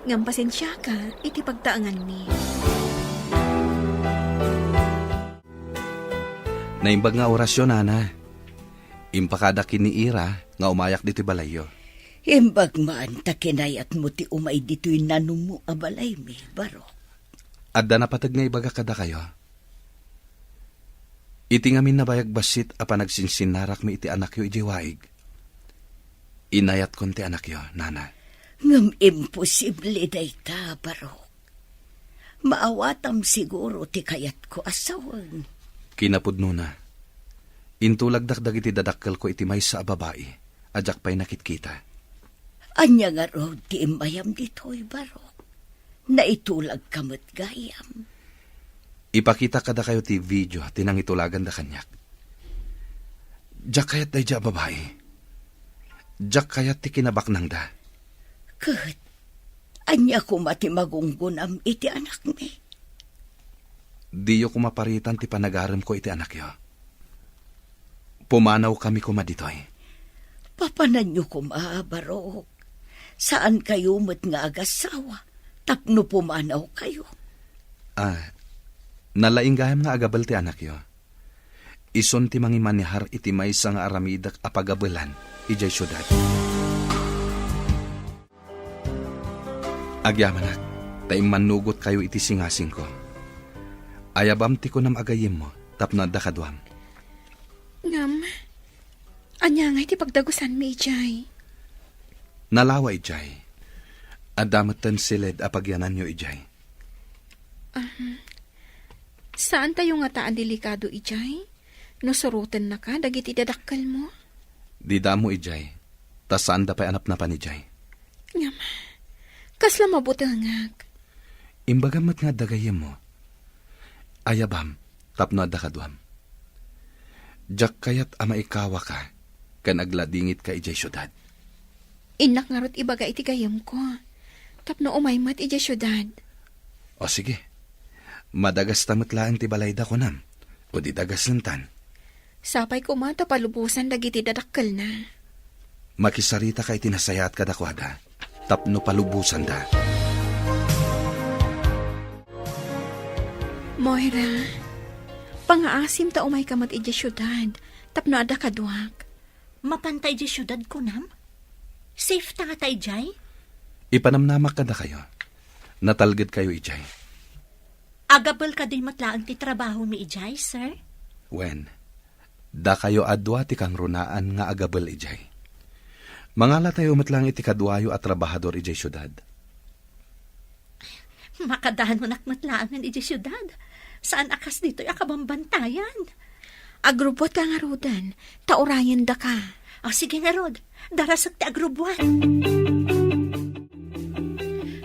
Ngem pasensiaka iti pagtaenganmi. Naimbag nga orasyo, Nana. Impakadak ken ni Ira nga umayak ditoy balayyo. Imbag man ta kinayatmo ti umay ditoy nanummo a balaymi, Barok. Adda napateg nga ibagak kadakayo. Iti ngamin a bayag bassit a panagsinsinnarakmi iti anakyo idiay waig, inayatkon ti anakyo, Nana. Ngem imposible dayta, Barok. Maawatam siguro ti kayatko a sawen. Kinapudnona, Intulagdak dagiti dadakkelko iti maysa a babai a diak pay nakitkita. Ania ngarud ti immayam ditoy, Barok? Naitulagka met gayam. Ipakitak kadakayo ti video ti nangitulaganda kaniak. Diak kayat daydiay a babai. Diak kayat ti kinabaknangda. Ket ania koma ti magunggonam iti anakmi? Diyo koma paritan ti panagaremko iti anakyo. Pumanawkami koma ditoy. Papananyo koma, Barok. Saankayo met nga agassawa tapno pumanawkayo. Ah, nalaing gayam nga agabel ti anakyo. Isun ti mangimanehar iti maysa nga aramidek a pagabelan idiay siudad. Agyamanak, ta immannugotkayo iti singasingko. Ayabam ti kunam a gayyemmo tapno adda kaduam. Ngem, ania ngay ti pagdagusanmi idiay? Nalawa idiay. Adda metten siled a pagyananyo idiay. Ahem. Saantayo ngata a delikado idiay no surotennaka dagiti dadakkelmo? Dida ammo idiay, ta saanda pay a napnapan idiay. Ngem, kasla mabutengak. Imbagam met nga adda gayyemmo. Ayabam tapno adda kaduam. Diak kayat a maikawaka ken agladingitka idiay siudad. Innak ngarud ibaga iti gayyemko tapno umay met idiay siudad. O sige, madagasta met laeng ti balayda, kunam, o di dagasentan. Sapay koma ta palubosan dagiti dadakkelna. Makisaritaka iti nasayaat kadakuada tapno palubosanda. Moira, pangaasim ta umayka met idiay siudad tapno adda kaduak. Mapanta idiay siudad, kunam? Safe ta ngata idiay? Ipanamnamak kadakayo. Natalgedkayo idiay. Agabel kadi met laeng ti trabahomi idiay, sir? Wen, dakayo a dua ti kangrunaan nga agabel idiay. Mangalatayo met laeng iti kaduayo a trabahador idiay siudad. Makadanonak met laengen idiay siudad. Saan a kas ditoy a kabambantayan. Agrubbuatka ngaruden, ta urayendaka. O, sige ngarud, darasek ti agrubbuat.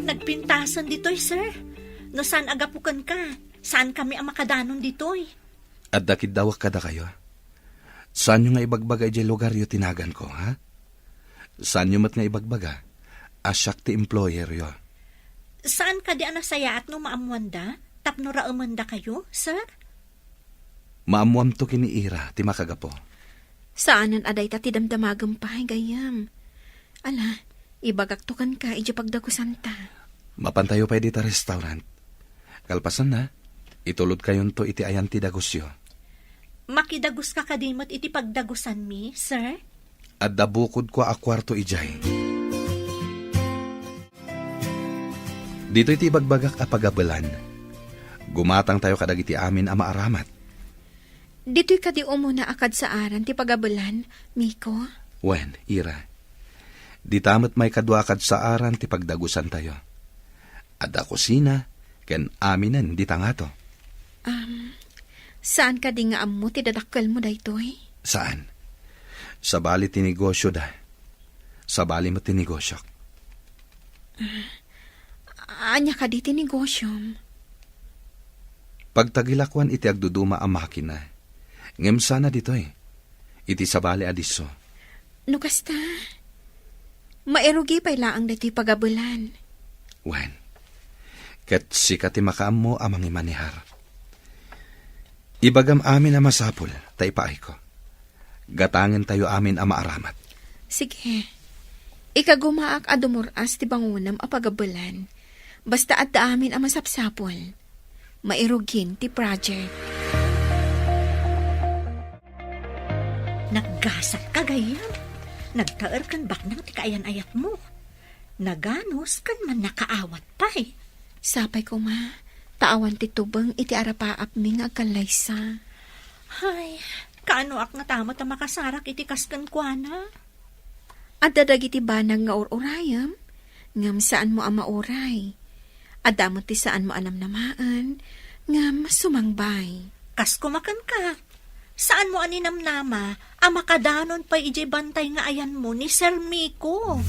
Nagpintasen ditoy, sir. No saan a gapu kenka, saankami a makadanon ditoy. Adda kiddawek kadakayo. Saanyo nga ibagbaga idiay lugaryo ti naganko, ha? Saanyo met nga ibagbaga a siak ti employeryo. Saan kadi a nasayaat no maammoanda tapno raemendakayo, sir? Maammoamto ken ni Ira ti makagapu. Saanen a dayta ti damdamagem pay, gayyem. Ala, ibagakto kenka idiay pagdagusanta. Mapantayo pay dita restaurant. Kalpasanna, itulodkayonto iti ayan ti dagusyo. Makidaguska kadi met iti pagdagusanmi, sir? Adda bukodko a kuarto idiay. Ditoy ti ibagbagak a pagabelan. Gumatangtayo kadagiti amin a maaramat. Ditoy kadi umuna a kadsaaran ti pagabelan, Miko? Wen, Ira. Dita met maikadua a kadsaaran ti pagdagusantayo. Adda kusina ken aminen dita ngato. Am, saan kadi nga ammo ti dadakkelmo daytoy? Saan. Sabali ti negosyoda. Sabali met ti negosyok. Ah, ania kadi ti negosyom? Pagtagilakoan iti agduduma a makina. Ngem sana ditoy. Iti sabali a disso. No kasta, mairugi pay laeng daytoy pagabelan. Wen, ket sika ti makaammo a mangimanehar. Ibagam amin a masapul, ta ipaayko. Gatangentayo amin a maaramat. Sige. Ikagumaak a dumur-as ti bangonem a pagabelan. Basta adda amin a masapsapul. Mairugin ti project. Naggasat ka, gayyem. Nagtaer ken baknang ti kaayan-ayatmo. Naganus ken mannakaawat pay. Sapay koma, ta awan ti tubeng iti arapaapmi nga agkallaysa. Hay, kaanoak ngata met a makasarak iti kas kenkuana? Adda dagiti banag nga ur-urayem, ngem saanmo a mauray. Adda met ti saanmo a namnamaen, ngem sumangbay. Kas koma kenka, Saanmo a ninamnama a makadanon pay idiay bantay nga ayanmo ni Sir Miko?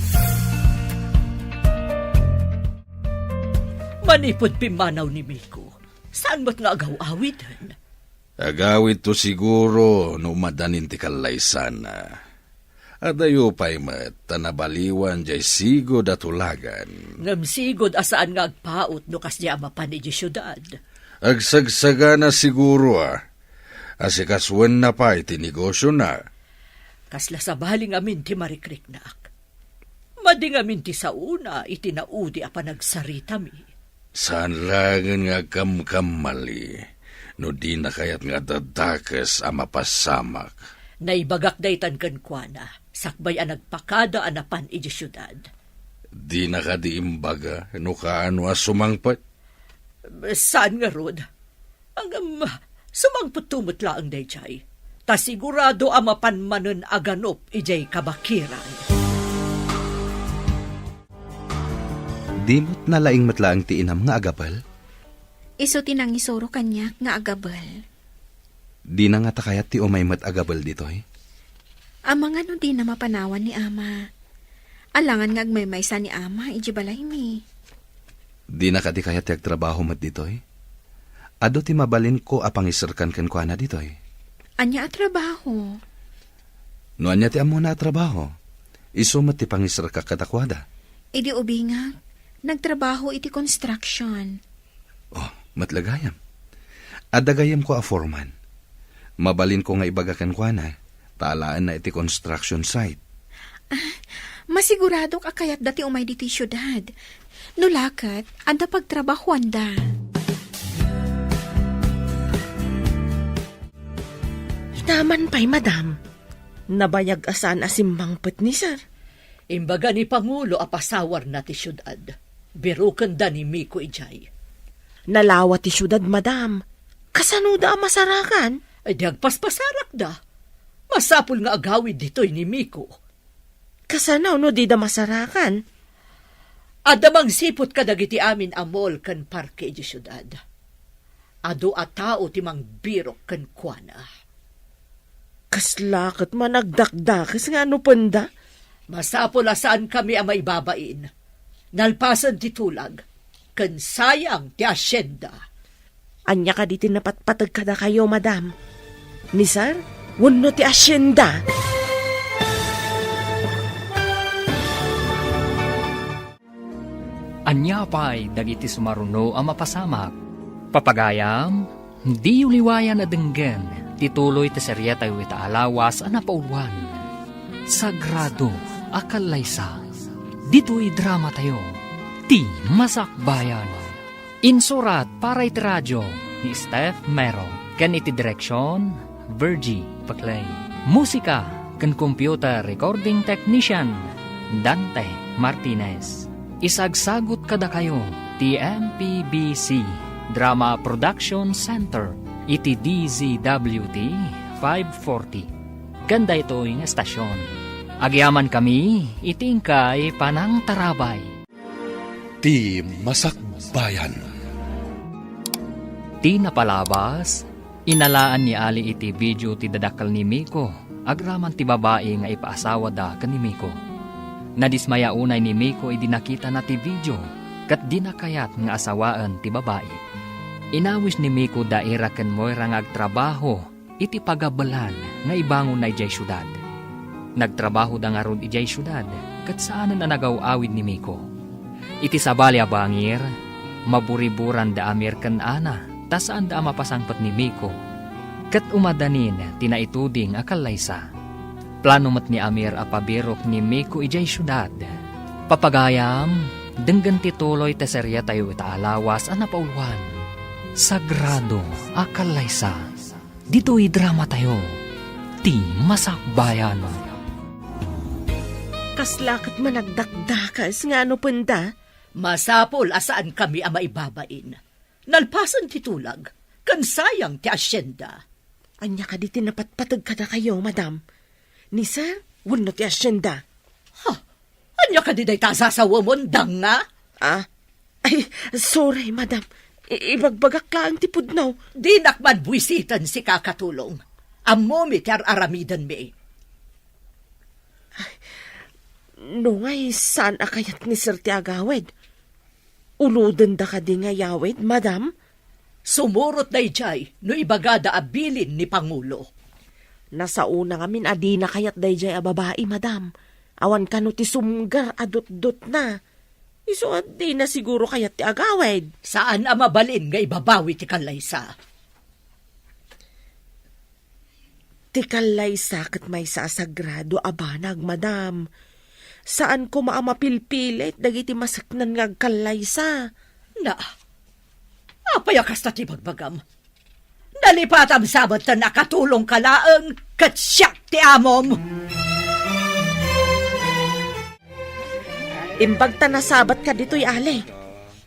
Manipud pimmanaw ni Miko, saan met nga agaw-awiden? Agawidto siguro no umadanin ti kallaysana. Adayo pay met ta nabaliwan diay sigud a tulagan. Ngem sigud a saan nga agpaut no kasdiay a mapan idiay siudad. Agsagsagana siguro a asikasuenna pay ti negosiona. Kasla sabali ngamin ti marikriknak. Madi ngamin ti saona iti naudi a panagsaritami. Saan laengen nga agkamkamali no dina kayat nga adda dakes a mapasamak. Naibagak daytan kenkuana, sakbay a nagpakada a napan idiay siudad. Dina kadi imbaga no kaano a sumangpet? Saan ngarud? Ngem, sumangpetto met laeng daydiay, ta sigurado a mapan manen a ganup idiay kabakiran. Di met nalaing met laeng ti inam nga agabel? Isu ti nangisuro kaniak nga agabel. Dina ngata kayat ti umay met agabel ditoy? Amangan no dina mapanawan ni Ama. Alangan nga agmaymaysa ni Ama idiay balaymi. Dina kadi kayat ti agtrabaho met ditoy? Adu ti mabalinko a pangiserkan kenkuana ditoy. Ania a trabaho? No ania ti ammona a trabaho, isu met ti pangiserka kadakuada. Idi ubingak, nagtrabaho iti construction. Oh, met la gayam. Adda gayamko a foreman. Mabalinko nga ibaga kenkuana, ta alaenna iti construction site. Ah, masiguradok a kayatda ti umay ditoy siudad. No la ket, adda pagtrabahoanda. Naman pay, madam. Nabayag a saan a simmangpet ni sir. Imbaga ni Pangulo a pasawarna ti siudad. Birukenda ni Miko idiay. Nalawa ti siudad, madam. Kasanoda a masarakan? Ay, di agpaspasarakda. Masapul nga agawid ditoy ni Miko. Kasano no dida masarakan? Adda mangsiput kadagiti amin a mall ken parke idiay siudad. Adu a tao ti mangbirok kenkuana. Kasla ket managdakdakes nga anupenda? Masapul a saankami a maibabain. Nalpasen ti tulag, ken sayang ti asienda. Ania kadi ti napatpateg kadakayo, madam? Ni sir wenno ti asienda? Ania pay dagiti sumaruno a mapasamak? Papagayam, diyo liwayan a denggen ti tuloy ti serietayo ita a lawas a napauluan, Sagrado a Kallaysa. Ditoy dramatayo, Ti Masakbayan. Insurat para iti radio ni Steph Mero ken iti direksion, Virgie Paclay. Musika ken computer recording technician, Dante Martinez. Isagsagut kadakayo ti M P B C Drama Production Center iti D Z W T five forty ken daytoy nga estasion. Agyamankami iti inkay panangtarabay. Ti Masakbayan. Ti napalabas, inalaan ni Ali iti video ti dadakkel ni Miko agraman ti babai nga ipaasawada ken ni Miko. Nadismaya unay ni Miko idi nakitana ti video ket dina kayat nga asawaen ti babai. Inawis ni Miko da Ira ken Moira nga agtrabaho iti pagabelan nga ibangonna idiay siudad. Nagtrabahoda ngarud idiay siudad ket saanen a nagaw-awid ni Miko. Iti sabali a bangir, maburiburan da Amir ken Ana ta saanda a mapasangpet ni Miko. Ket umadanin ti naituding a kallaysa. Plano met ni Amir a pabirok ni Miko idiay siudad. Papagayam, denggen ti tuloy ti serietayo ita a lawas a napauluan, Sagrado a Kallaysa. Ditoy dramatayo, Ti Masakbayan. Kasla ket managdakdakes nga anupenda? Masapul a saankami a maibabain. Nalpasen ti tulag, ken sayang ti asienda. Ania kadi ti napatpateg kadakayo, madam? Ni sir wenno ti asienda? Ha? Ania kadi dayta a sasawemon, danga? Ah? Ay, sorry, madam. I-, ibagbagak laeng ti pudno. Dinak man buisiten sika, Katulong. Ammomi ti ar-aramidenmi. No ngay, saan a kayat ni Sir ti agawid? Ulodenda kadi nga yawid, madam? Sumurot dayjay no ibagada a bilin ni Pangulo. Nasaona ngamin a dina kayat dayjay a babai, madam. Awan kano ti sumgar a dutdotna. Isu a dina siguro kayat ti agawid. Saan a mabalin nga ibabawi ti kallaysa. Ti kallaysa ket maysa a sagrado a banag, madam. Saan koma a mapilpilit dagiti maseknan nga agkallaysa. Na, apay a kasta ti bagbagam? Nalipatam sa metten a katulongka laeng ket siak ti amom. Imbag ta nasabatka ditoy, ale.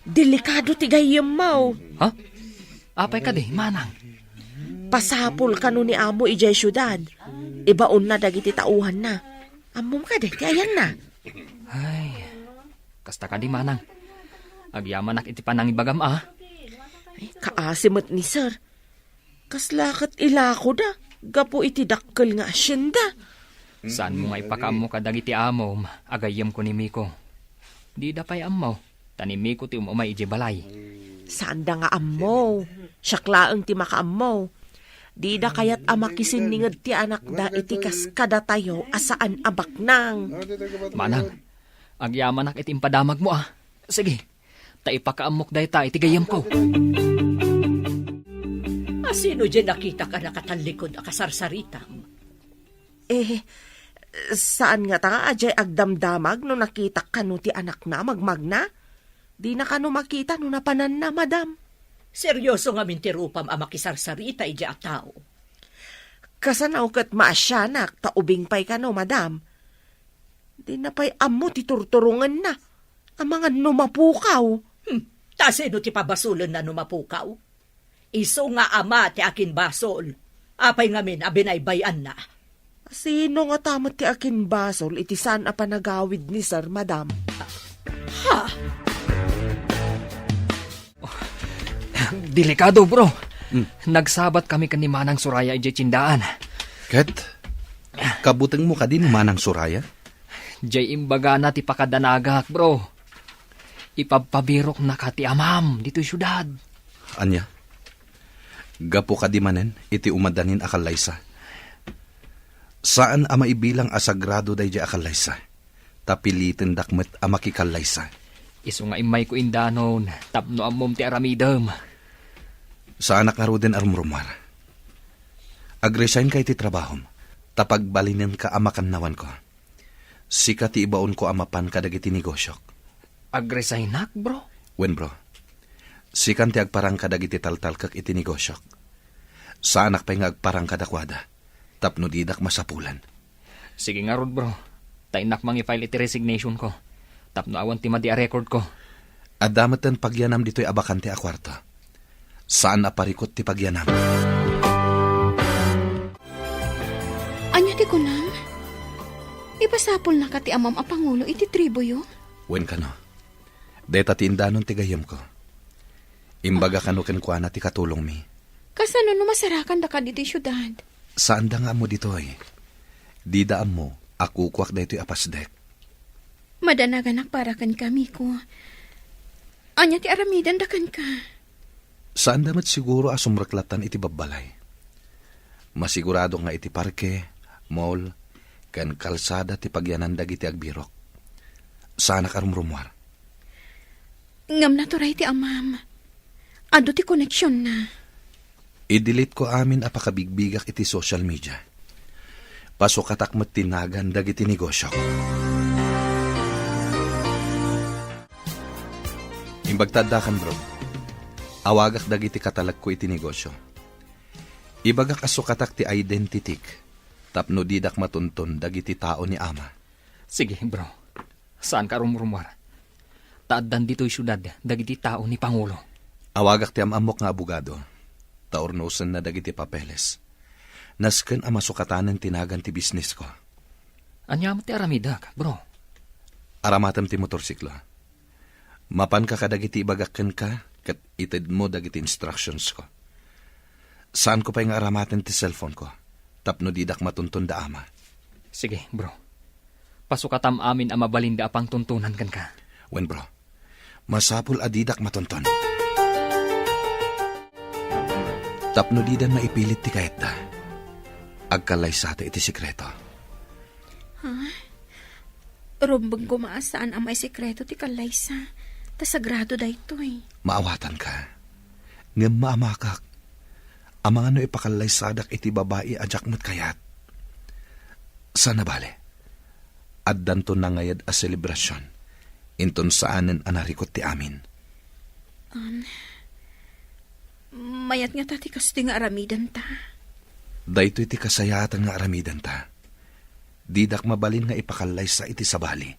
Delikado ti gayyemmo. Ha? Apay kadi, manang? Pasapul kano ni amo idiay siudad. Ibaonna dagiti tauhanna. Ammom kadi ti ayanna? Ay, kasta kadi, manang. Agyamanak iti panangibagam, a. Ay, kaasi met ni sir. Kasla ket ilakoda gapu iti dakkel nga asienda. Saanmo nga ipakaammo kadagiti amom a gayyemko ni Miko? Dida pay ammo, ta ni Miko ti um-umay idiay balay. Saanda nga ammo. Siak laeng ti makaammo. Dida kayat a makisinninged ti anakda iti kas kadatayo a saan a baknang. Manang, agyamanak iti impadamagmo, a. Sige, ta ipakaammok dayta iti gayyemko. Asino diay nakitak a nakatallikod a kasarsaritam? Eh, saan ngata a diay agdamdamag no nakitak kano ti anakna a magmagna? Dina kano makita no napananna, madam. Serioso ngamin ti rupam a makisarsarita idiay a tao. Kasano ket maasianak ta ubing pay kano, madam? Dina pay ammo ti turturongenna. Amangan no mapukaw. Hmm, ta sino ti pabasolenna no mapukaw? Isu nga ama ti akinbasol. Apay ngamin a binaybay-anna? Sino ngata met ti akinbasol iti saan a panagawid ni sir, madam? Ha? Delikado, bro. Hmm. Nagsabat kami ken ni Manang Soraya idiay tiendaan. Ket? Kabutengmo kadi ni Manang Soraya? Diay imbagana ti pakadanagak, bro. Ipabpabiroknaka ti amam ditoy siudad. Ania? Gapu kadi manen iti umadanin a kallaysa? Saan a maibilang a sagrado daydiay a kallaysa, ta pilitendak met a makikallaysa. Isu nga immayko indanon tapno ammom ti aramidem. Saanak ngaruden a rumrumuar. Agresign ka iti trabahom, ta pagbalinenka a makannawanko. Sika ti ibaonko a mapan kadagiti negosiok. Agresignak, bro? Wen, bro. Sikan ti agparang kadagiti taltalkek iti negosiok. Saanak pay nga agparang kadakuada, tapno didak masapulan. Sige ngarud, bro. Ta innak mangifile iti resignation ko. Tapno awan ti madi a record ko. Adda metten pagyanam ditoy a bakante a kuarto. Saan a parikut ti pagyanam. Ania ti kunam? Ipasapulnaka ti amam a pangulo iti tribuyo? Wen kano. Dayta ti indanon ti gayyemko. Imbaga kano kenkuana ti katulongmi. Kasano no masarakandaka ditoy siudad? Saanda nga ammo ditoy. Dida ammo a kukuak daytoy a pasdek. Madanaganak para kenka, Miko. Ania ti aramidenda kenka? Saanda met siguro a sumreklattan iti babbalay. Masigurado nga iti parke, mall, ken kalsada ti pagyanan dagiti agbirok. Saanak a rumrumuar. Ngem naturay ti amam. Adu ti koneksionna. I-delete ko amin a pakabigbigak iti social media. Pasukatak met ti nagan dagiti negosiok. Imbag ta addakan, bro. Awagak dagiti katalekko iti negosio. Ibagak a sukatak ti identityk tapno didak matunton dagiti tao ni ama. Sige, bro. Saanka a rumrumuar. Ta addan ditoy siudad dagiti tao ni Pangulo. Awagak ti am-ammok nga abogado, ta urnosenna dagiti papeles. Nasken a masukatanen ti nagan ti bisnisko. Ania met ti aramidek, bro? Aramatem ti motorsiklo. Mapanka kadagiti ibagak kenka, ket itedmo dagiti instructionsko. Saanko pay nga aramaten ti cellphoneko. Tapno didak matunton da ama. Sige, bro. Pasukatam amin a mabalin da a pangtuntunan kenka. Wen, bro. Masapul a didak matunton. Tapno didan maipilit ti kayatda, agkallaysata iti sekreto. Ha? Rumbeng koma a saan a maisekreto ti kallaysa. Ta sagrado daytoy. Maawatanka. Ngem maamakak. Amangan no ipakallaysadak iti babai a diak met kayat. Sana bale, addanto nangayad a selebrasion, inton saanen a narikut ti amin. Um, mayat ngata ti kastoy nga aramidenta? Daytoy ti kasayaatan nga aramidenta. Didak mabalin nga ipakallaysa iti sabali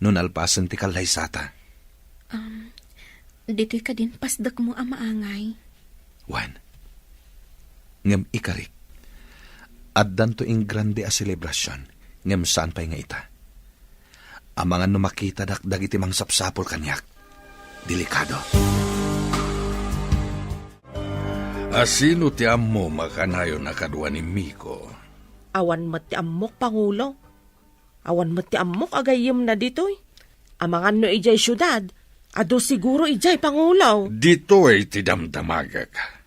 no nalpasen ti kallaysata. Um, ditoy kadin pasdekmo a maangay. Wen. Ngem ikarik, addanto ingrande a selebrasion, ngem saan pay nga ita. Amangan no makitadak dagiti mangsapsapul kaniak. Delikado. A sino ti ammom a kanayon a kadua ni Miko? Awan met ti ammok, Pangulo. Awan met ti ammok a gayyemna ditoy. Amangan no idiay siudad, adu siguro idiay, Pangulo. Ditoy ti damdamagek.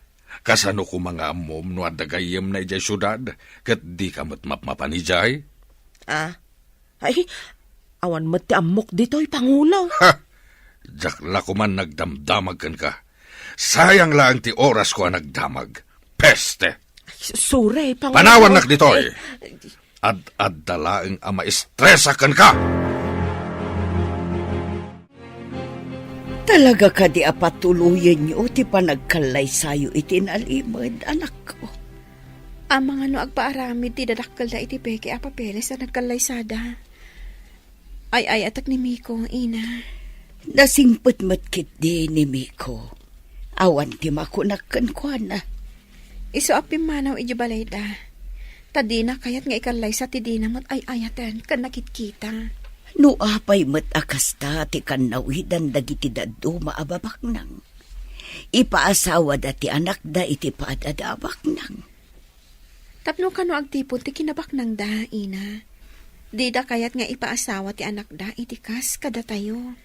Kasano koma nga ammom no adda gayyemna idiay siudad, ket dika met mapmapan idiay? Ah, ay, awan met ti ammok ditoy, Pangulo. Ha! Diak la koman nagdamdamag kenka. Sayang laeng ti orasko a nagdamag. Peste! Ay, sorry, Pangulo. Panawannak ditoy! Ay, Ad-adda laeng a maestresak kenka! Talaga kadi a patuloyenyo ti panagkallaysayo iti nalimed, anakko? Amangan no agpaaramid ti dadakkelda iti peke a papeles a nagkallaysada. Ay-ayatek ni Miko, ina. Nasingpet met ketdi ni Miko. Awan ti makunak kenkuana. Isu a pimmanaw idiay balayda. Ta dina kayat nga ikallaysa ti dina met ay-ayaten ken nakitkita. No apay met a kasta ti kannawidan dagiti dadduma a babaknang, ipaasawada ti anakda iti padada a baknang. Tapno kano agtipon ti kinabaknangda, ina. Dida kayat nga ipaasawa ti anakda iti kas kadatayo.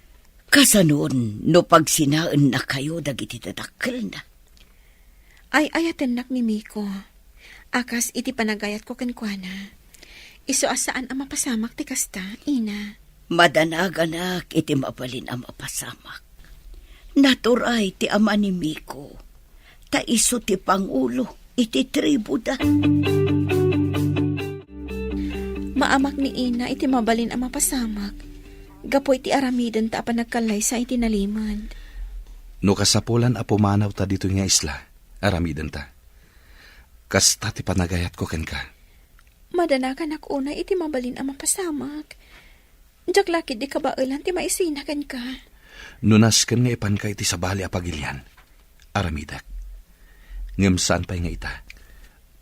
Kasanon no pagsinaennakayo dagiti dadakkelna? Ay-ayatennak ni Miko a kas iti panagayatko kenkuana. Isu a saan a mapasamak ti kasta, ina. Madanaganak iti mabalin a mapasamak. Naturay ti ama ni Miko, ta isu ti pangulo iti tribuda. Maamak ni ina iti mabalin a mapasamak gapu iti aramidenta a panagkallaysa iti nalimed. No kasapulan a pumanawta ditoy nga isla, aramidenta. Kasta ti panagayatko kenka. Madanaganak unay iti mabalin a mapasamak. Diak la ketdi kabaelan ti maisina kenka. No nasken nga ipanka iti sabali a pagilian, aramidek. Ngem saan pay nga ita,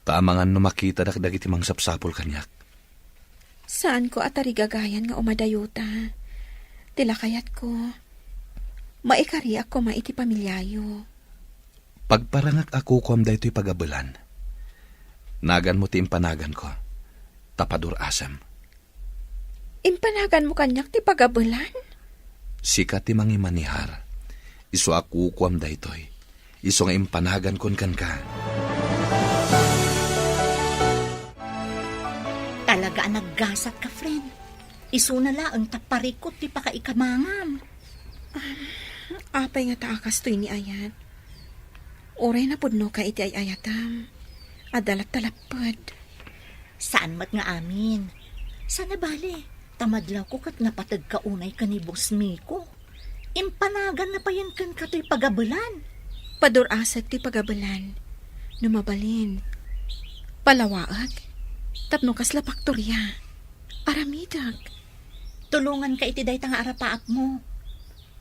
ta amangan no makitadak dagiti mangsapsapul kaniak. Saanko a tarigagayan nga umadayota. Ti lakayatko, maikariak koma iti pamiliayo. Pagparangak a kukuam daytoy pagabelan. Naganmo ti impanaganko, ta padur-asem. Impanaganmo kaniak ti pagabelan? Sika ti mangimanihar. Isu a kukuam daytoy. Isu nga impanagankon kenka. Talaga a naggasatka, friend. Isuna laeng ta parikut ti pakaikamangam. Apay ngata a kastoy ni ayat? Uray napudnoka iti ay-ayatam. Adda latta lapped. Saan met nga amin. Sana bale, ta madlawko ket napateg ka unay ken ni Boss Miko. Impanaganna payen kenka toy pagabelan. Padur-asek ti pagabelan. No mabalin, palawaek. Tapno kasla paktoria. Aramidek. Tulonganka iti dayta nga arapaapmo.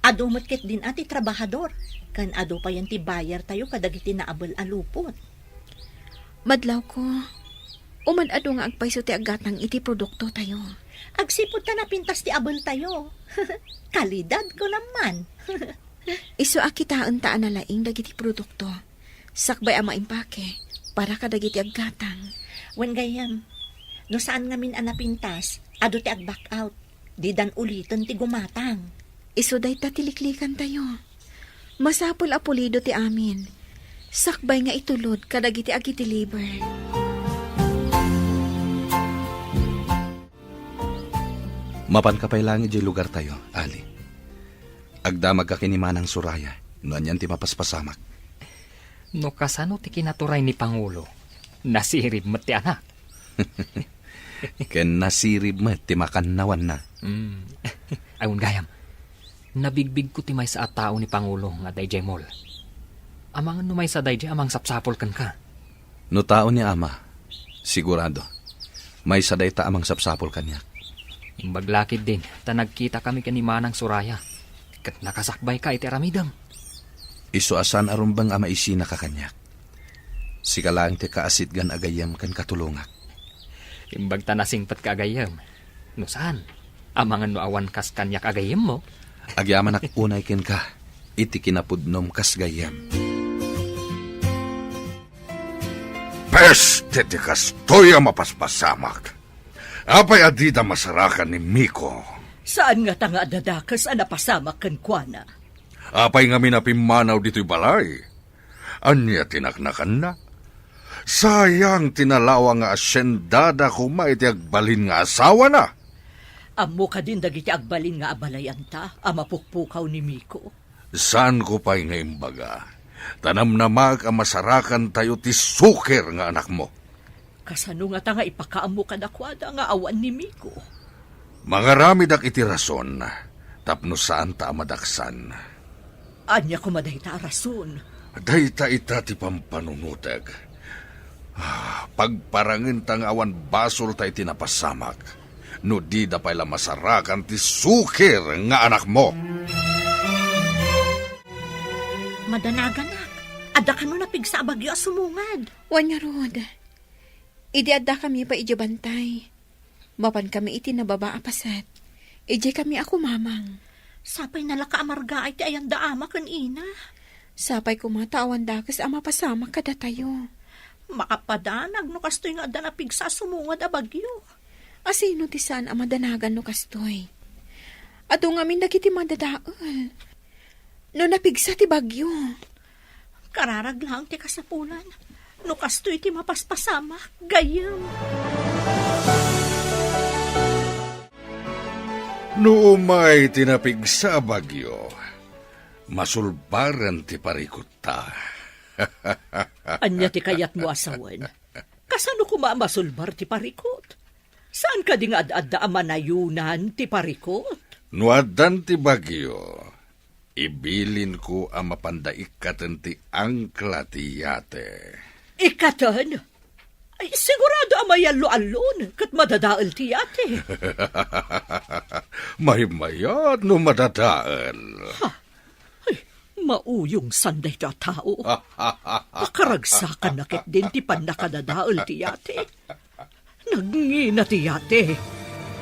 Adu met ketdin a ti trabahador, ken adu payen ti bayartayo kadagiti naabel a lupot. Madlawko, umad-adu nga agpayso ti aggatang iti produktotayo. Agsipud ta napintas ti abeltayo. Kalidad ko naman. Isu a kitaenta a nalaing dagiti produkto. Sakbay a maimpake para kadagiti aggatang. Wen gayyem, no saan ngamin a napintas, adu ti ag-back out. Didan uliten ti gumatang. Isu dayta ti liklikantayo. Masapul a pulido ti amin. Sakbay nga itulod kadagiti agideliver. Mapanka pay laeng idiay lugartayo, Ali. Agdamagka ken ni Manang Soraya no anian ti mapaspasamak. No kasano ti kinaturay ni Pangulo, nasirib met ti anak. Ken nasirib met ti makannawanna. Mm. Ay, wen gayam, nabigbigko ti maysa a tao ni Pangulo nga adda idiay mall. Amangan no maysa daydiay a mangsapsapul kenka. No tao ni Ama, sigurado, maysa dayta a mangsapsapul kaniak. Imbag la ketdin ta nagkitakami ken ni Manang Soraya, ket nakasakbayka iti aramidem. Isu a saan a rumbeng a maisinaka kaniak. Sika laeng ti kaasitgan a gayyem ken katulongak. Imbag ta nasingpetka a gayyem. No saan, amangan no awan kas kaniak a gayyemmo. Agyamanak unay kenka iti kinapudnom kas gayyem. Peste ti kastoy a mapaspasamak! Apay a dida masarakan ni Miko? Saan ngata nga adda dakes a napasamak kenkuana? Apay ngamin a pimmanaw ditoy balay? Ania ti naknakanna? Sayang ti nalawa nga asiendada koma iti agbalin nga asawana. Ammo kadin dagiti agbalin nga abalayanta a mapukpukaw ni Miko? Saanko pay nga imbaga, ta namnamaek a masarakantayo ti suker nga anakmo. Kasano ngata nga ipakaammo kadakuada nga awan ni Miko? Mangaramidak iti rason tapno saanta a madaksan. Ania koma dayta a rason? Dayta ita ti pampanunotek. Ah, pagparangenta nga awan basolta iti napasamak, no dida pay la masarakan ti suker nga anakmo. Madanaganak, adda kano napigsa a bagyo a sumungad? Wen ngarud, idi addakami pay idiay bantay, mapankami iti nababa a paset. Idiaykami a kumamang. Sapay nalaka a margaay ti ayanda ama ken ina. Sapay koma ta awan dakes a mapasamak kadatayo. Makapadanag no kastoy nga adda napigsa a sumungad a bagyo. Asino ti saan a madanagan no kastoy? Adu ngamin dagiti madadael. No napigsa ti bagyo, kararag laeng ti kasapulan. No kastoy ti mapaspasamak, gayyem. No umay ti napigsa a bagyo, masulbaren ti parikutta. Ania ti kayatmo a sawen? Kasano koma a masulbar ti parikut? Saan kadi nga ad-adda a manayonan ti parikut? No addan ti bagyo, ibilinko a mapanda ikkaten ti angkla ti yate. Ikkaten? Ay, sigurado a mayallo-allon ket madadael ti yate. Maymayat no madadael. Ha? Ay, mauyongsan dayta a tao. Pakaragsakanna ketdin ti pannakadadael ti yate. Nagngina ti yate.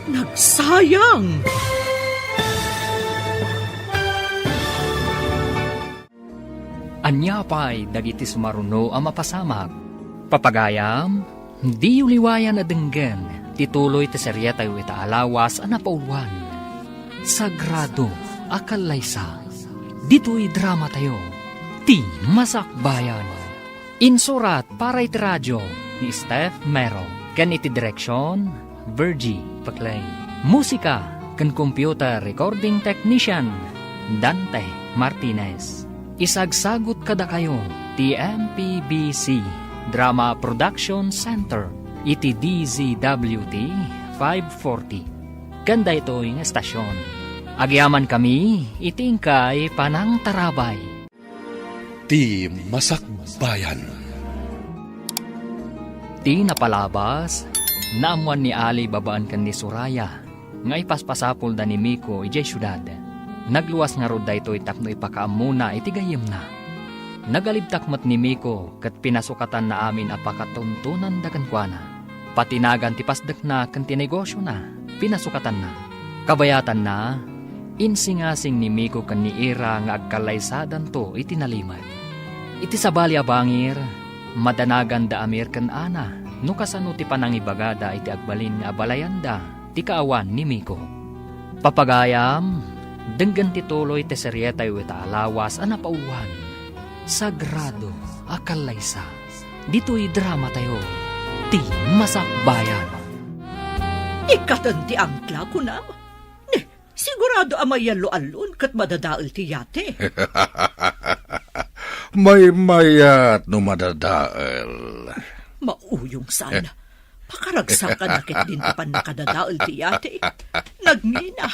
Nagsayang! Ania pay dagiti sumaruno a mapasamak? Papagayam, diyo liwayan a denggen ti tuloy ti serietayo ita a lawas a napauluan, Sagrado a Kallaysa. Ditoy dramatayo, Ti Masakbayan. Insurat para iti radio ni Steph Mero ken iti direksion, Virgie Paclay. Musika ken computer recording technician, Dante Martinez. Isagsagut kadakayo ti M P B C Drama Production Center iti D Z W T five forty. Ken daytoy nga estasion, agyamankami iti inkay panangtarabay. Ti Masakbayan. Ti napalabas, naammoan ni Ali babaen ken ni Soraya nga ipaspasapulda ni Miko idiay siudad. Nagluas ngarud daytoy tapno ipakaammona iti gayyemna. Nagalibtak met ni Miko ket pinasukatanna amin a pakatuntonanda kenkuana. Pati nagan ti pasdekna ken ti negosiona, pinasukatanna. Kabayatanna, insingasing ni Miko ken ni Ira nga agkallaysadanto iti nalimed. Iti sabali a bangir, madanaganda a Mir ken Ana. no kasano ti panangibagada iti agbalin nga abalayanda ti kaawan ni Miko. Papagayam, denggen ti tuloy ti serietayo ita a lawas a napauluan, Sagrado a Kallaysa. Ditoy dramatayo, ti Masakbayan. Ikkaten ti angkla, kunam? Ne, sigurado a mayallo-allon ket madadael ti yate. Maymayat no madadael. Mauyong sana. Pakaragsakan na ket din ti pannakadadael ti yate. Nagngina.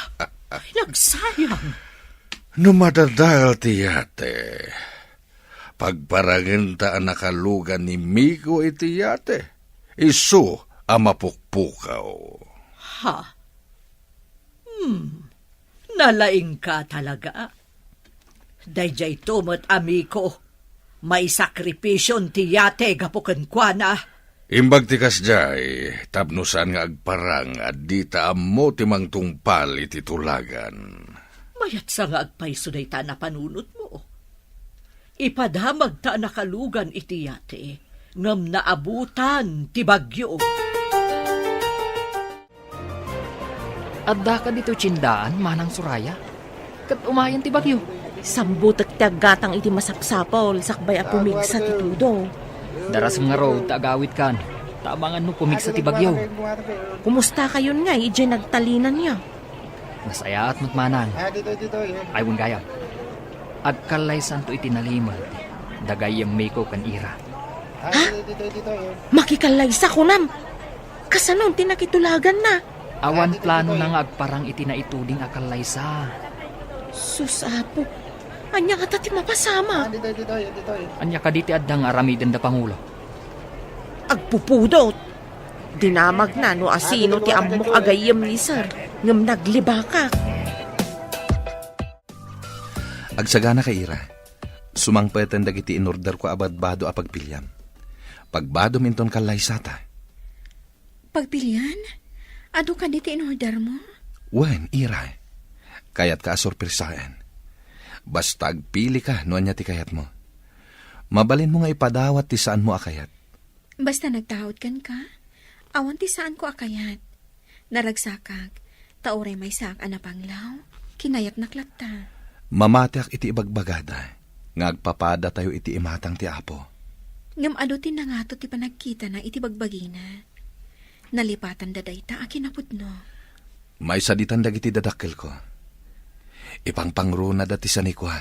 Ay, nagsayang. No madadael ti yate, pagparangenta a nakalugan ni Miko iti yate. Isu a mapukpukaw. Ha? Hmm. Nalaingka talaga. Daydiay to met, amiko. Maisakripision ti yate gapu kenkuana. Imbag ti kasdiay, tapno saan nga agparang a dita ammo ti mangtungpal iti tulagan. Mayat sa nga agpayso dayta a napanunotmo. Ipadamagta a nakalugan iti yate, ngem naabutan ti bagyo. Addaka ditoy tiendaan, Manang Soraya? Ket umayen ti bagyo. Sambutek ti aggatang iti masapsapul sakbay a pumigsa ti tudo. Darasem ngarud ta agawidkan, ta amangan no pumigsa ti bagyo. Kumustakayon ngay idiay nagtalinanyo? Nasayaat met, Manang. Ay, wen gayam. Agkallaysanto iti nalimed da gayyem Miko ken Ira. Ha? Makikallaysa, kunam? Kasano ti nakitulaganna? Awan planona nga agparang iti naituding a kallaysa. Sus, Apo, ania ngata ti mapasamak? Ania kadi ti adda nga aramidenda, Pangulo? Agpupudot! Dinamagna no asino ti ammok a gayyem ni Sir, ngem naglibakak. Agsaganaka, Ira. Sumangpeten dagiti inorderko a badbado a pagpiliam. Pagbadom inton kallaysata. Pagpilian? Adu kadi ti inordermo? Wen, Ira. Kayatka a sorpresaen. Basta agpilika no ania ti kayatmo. Mabalinmo nga ipadawat ti saanmo a kayat. Basta nagtaud kenka, awan ti saanko a kayat. Naragsakak, ta uray maysaak a napanglaw, kinayatnak latta. Mamatiak iti ibagbagada nga agpapadatayo iti imatang ti Apo. Ngem adu ti nangato ti panagkitana iti bagbagina. Nalipatanda dayta a kinapudno. Maisaditan dagiti dadakkelko. Ipangpangronada ti sanikua,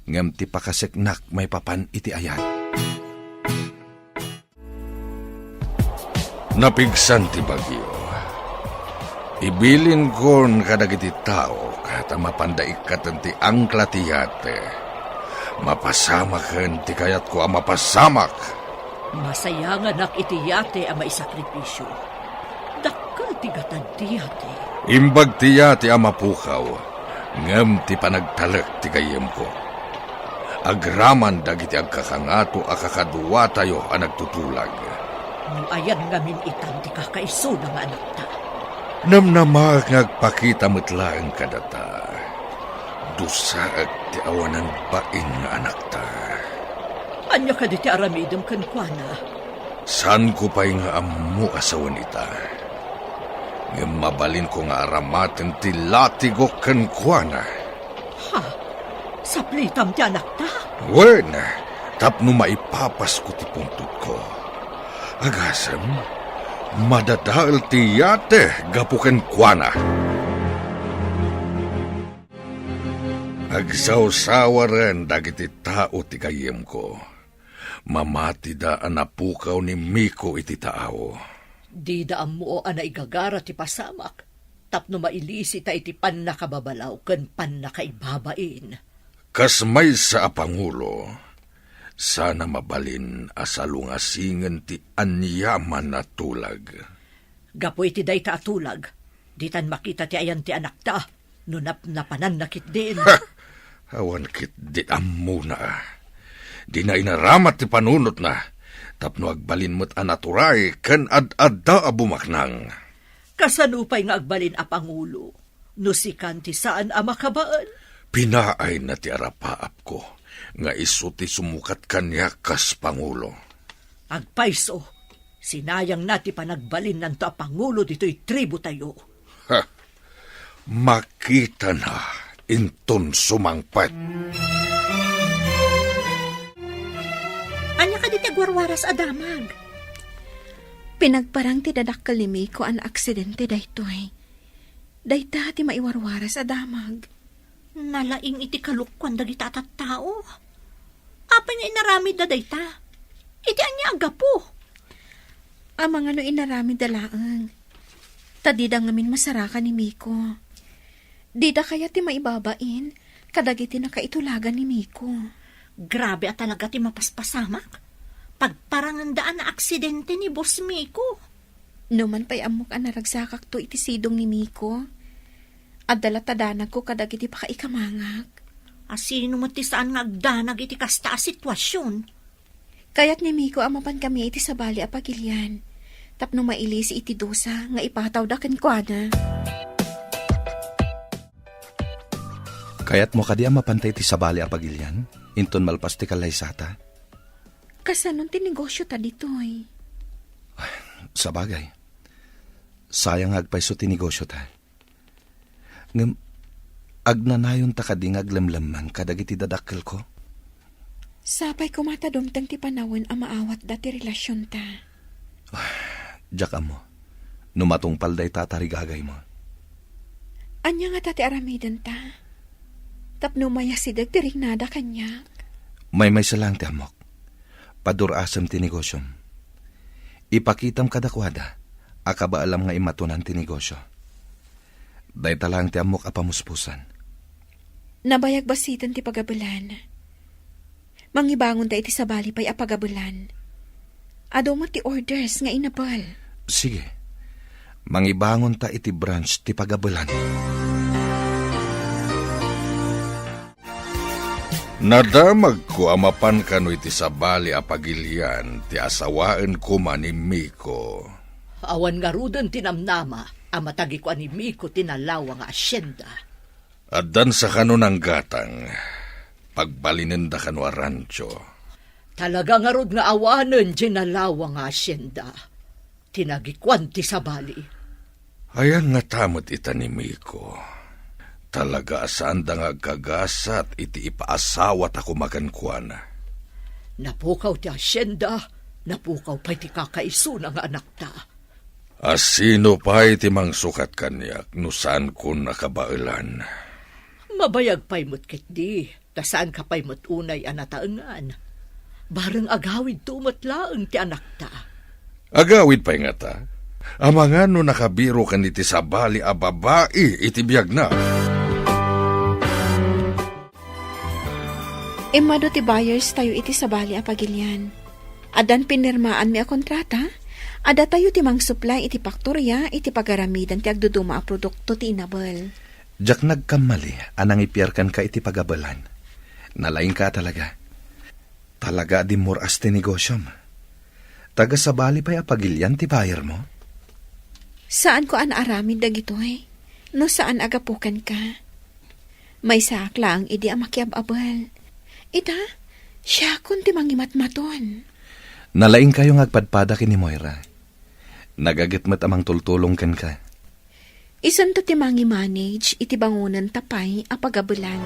ngem ti pakaseknak maipapan iti ayat. Napigsan ti bagyo. Ibilinkon kadagiti tao ta mapanda ikkaten ti angkla ti yate. Mapasamaken ti kayatko a mapasamak. Masayanganak iti yate a maisakripisio. Dakkel ti gatad ti yate. Imbag ti yate a mapukaw, ngem ti panagtalek ti gayyemko. Agraman dagiti agkakangato a kakaduatayo a nagtutulag. No ayan ngamin itan ti kakaisuna nga anakta? Namnamaek nga agpakita met laeng kadata. Dusaek ti awanan bain nga anakta. Ania kadi ti aramidem kenkuana? Saanko pay nga ammo a sawen ita. Ngem mabalinko nga aramaten ti latigok kenkuana. Ha? Saplitam ti anakta? Wen, tapno maipapasko ti pungtotko. Agasem, madadael ti yate gapu kenkuana. Agsawsawaren dagiti tao ti gayyemko. Mamatida a napukaw ni Miko iti taaw. Dida ammo a naigagara ti pasamak tapno mailisita iti pannakababalaw ken pannakaibabain. Kas maysa a pangulo, sana mabalin a salungasingen ti aniaman a tulag. Gapu iti dayta a tulag, ditan makita ti ayan ti anakta no napnapananna ketdin. Ha! Awan ketdi ammona. Dina inaramat ti panunotna tapno agbalin met a naturay ken ad-adda a bumaknang. Kasano pay nga agbalin a pangulo no sikan ti saan a makabael? Pinaayna ti arapaapko nga isu ti sumukat kaniak kas pangulo. Agpayso, Sinayangna ti panagbalinnanto a pangulo ditoy tributayo. Ha! Makitana inton sumangpet. Ania kadi ti agwarwaras a damag? Pinagparang ti dadakkel ni Miko a naaksidente daytoy. Dayta ti maiwarwaras a damag. Nalaing iti kalukkuan dagita a tattao. Apay nga inaramidda dayta? Iti ania a gapu? Amangan no inaramidda laeng. Ta dida ngamin masarakan ni Miko. Dida kayat ti maibabain kadagiti nakaitulagan ni Miko. Grabe a talaga ti mapaspasamak. Pagparanganda a naaksidente ni Boss Miko. Numan pay ammok a naragsakakto iti sidong ni Miko, adda latta danagko kadagiti pakaikamangak. Asino met ti saan nga agdanag iti kasta a sitwasion? Kayat ni Miko a mapankami iti sabali a pagilian tapno mailisi iti dusa nga ipatawda kenkuana. Kayatmo kadi a mapanta iti sabali a pagilian inton malpas ti kallaysata? Kasanon ti negosiota ditoy? Sabagay, sayang nga agpayso ti negosiota. Ngem, agnanayonta kadi nga aglemlemmeng kadagiti dadakkelko? Sapay koma ta dumteng ti panawen a maawatda ti relasionta. Diak ammo no matungpal dayta a tarigagaymo. Ania ngata ti aramidenta tapno mayasideg ti riknada kaniak? Maymaysa laeng ti ammok. Padur-asem ti negosiom. Ipakitam kadakuada a kabaelam nga immatunan ti negosio. Dayta laeng ti ammok a pamuspusan. Nabayag bassiten ti pagabelan. Mangibangonta iti sabali pay a pagabelan. Adu met ti orders nga inabel. Sige. Mangibangonta iti branch ti pagabelan. Nadamagko a mapan kano iti sabali a pagilian ti asawaen koma ni Miko. Awan ngaruden ti namnama a matagikua ni Miko ti nalawa nga asyenda. Addansa kano nanggatang, pagbalinenda kano a rancho. Talaga ngarud nga awanen diay nalawa nga asyenda. Tinagikuan ti sabali. Ayan ngata met ita ni Miko. Talaga a saanda nga agkagasat iti ipaasawata koma kenkuana. Napukaw ti asyenda, napukaw pay ti kakaisuna nga anakta. A sino pay ti mangsukat kaniak no saankon a kabaelan? Mabayag pay met ketdi, ta saanka pay met unay a nataengan. Bareng agawidto met laeng ti anakta. Agawid pay ngata? Amangan no nakabiroken iti sabali a babai iti biagna. Immadu ti buyers tayo iti sabali a pagilian. Addan pinirmaanmi a kontrata, a datayo ti mangsuplay iti paktoria iti pagaramidan ti agduduma a produkto ti inabel. Diak nagkammali a nangipiar kenka iti pagabelan. Nalaingka a talaga. Talaga a dimmur-as ti negosiom. Taga sabali pay a pagilian ti buyermo? Saanko a naaramid dagitoy, no saan a gapu kenka. Maysaak laeng idi a makiab-abel. Ita, siakon ti mangimatmaton. Nalaingkayo nga agpadpada ken ni Moira. Nagaget met a mangtultulong kenka. Isanta ti mangi-manage iti bangonenta pay a pagabelan.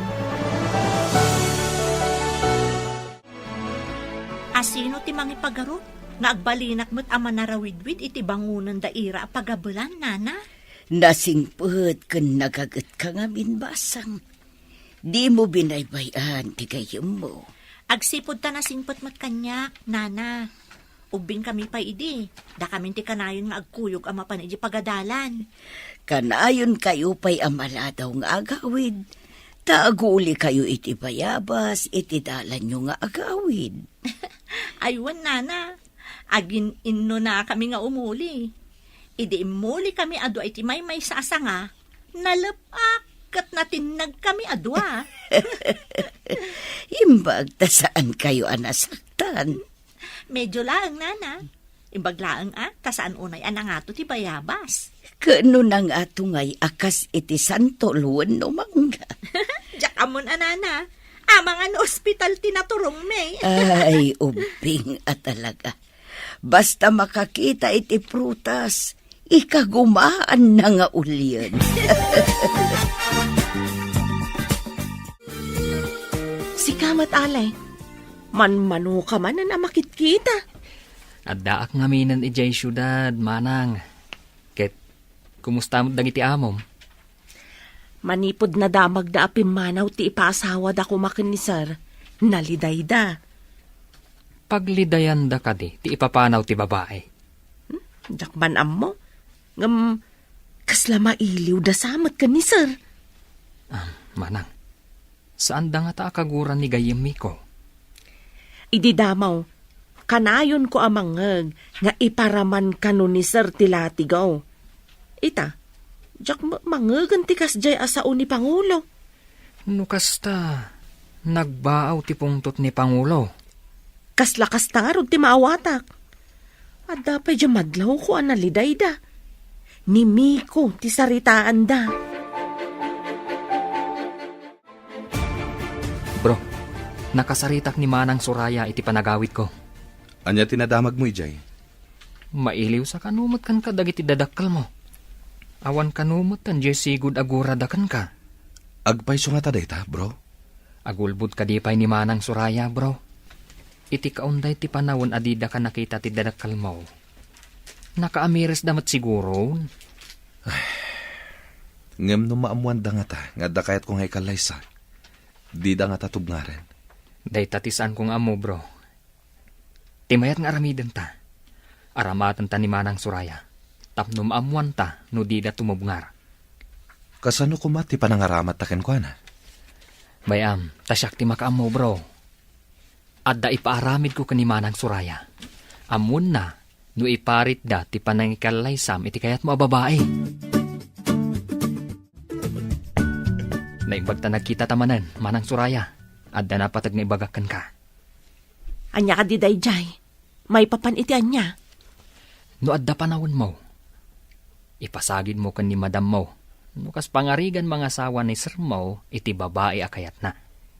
Asino ti mangipagarup nga agbalinak met a manarawidwid iti bangonenda ira a pagabelan, nana? Nasingpet ken nagagetka ngamin, basang. Dimo binaybay-an ti gayyemmo. Agsipud ta nasingpet met kaniak, nana. Ubbingkami pay idi, dakamin ti kanayon nga agkuyog a mapan idiay pagadalan. Kanayonkayo pay a maladaw nga agawid, ta agulikayo iti bayabas iti dalanyo nga agawid. Ay wen, nana, agin-innonakami nga umuli. Idi immulikami a dua iti maymaysa a sanga, nalep-ak ket natinnagkami a dua. Imbag ta saankayo a nasaktan. Medyo laeng, nana. Imbag laeng a, ta saan unay a nangato ti bayabas. Ket no nangato ngay a kas iti santol wenno mangga? Diak ammon a, nana. Amangan ospital ti naturongmi. Ay, ubbing a talaga. Basta makakita iti prutas, ikagumaanna nga ulien. Sika met, Ale, manmanoka manen a makitkita. Addaak ngaminen idiay siudad, manang. Ket kumusta met dagiti amom? Manipud nadamagda a pimmanaw ti ipaasawada koma ken ni Sir, nalidayda. Paglidayanda kadi ti ipapanaw ti babai? Hmm, diak man ammo. Ngem, kasla mailiwda sa met ken ni Sir. Ah, manang, saanda ngata a kaguran ni gayyem Miko. Idi damo, kanayonko a mangngeg nga iparaman kano ni Sir ti latigaw. Ita, diak met mangngegen ti kasdiay a sao ni Pangulo. No kasta, nagbaaw ti pungtot ni Pangulo. Kasla kasta ngarud ti maawatak. Adda pay diay madlawko a nalidayda. Ni Miko ti saritaanda. Bro, nakasaritak ni Manang Soraya iti panagawidko. Ania ti nadamagmo idiay? Mailiwsa kano met kenka dagiti dadakkelmo. Awan kano met diay sigud a gurada kenka. Agpayso ngata dayta, bro? Agulbod kadi pay ni Manang Soraya, bro. Iti kaunday ti panawen a didaka nakita ti dadakkelmo, nakaamiresda met siguron. Ngem no maammoanda ngata nga adda kayatko nga ikallaysa, dida ngata tubngaren. Dayta ti saanko nga ammo, bro. Ti mayat nga aramidenta, aramatenta ni Manang Soraya, tapno maammoanta no dida tumubngar. Kasano koma ti panangaramatta kenkuana? Bay-am, ta siak ti makaammo, bro. Adda ipaaramidko ken ni Manang Soraya. Ammoenna no iparitda ti panangikallaysam iti kayatmo a babai. Naimbag ta nagkitata manen, Manang Soraya. Adda napateg nga ibagak kenka. Ania kadi daydiay? Maipapan iti ania? No adda panawenmo, ipasagidmo ken ni madammo no kas pangarigan mangasawa ni sermo iti babai a kayatna.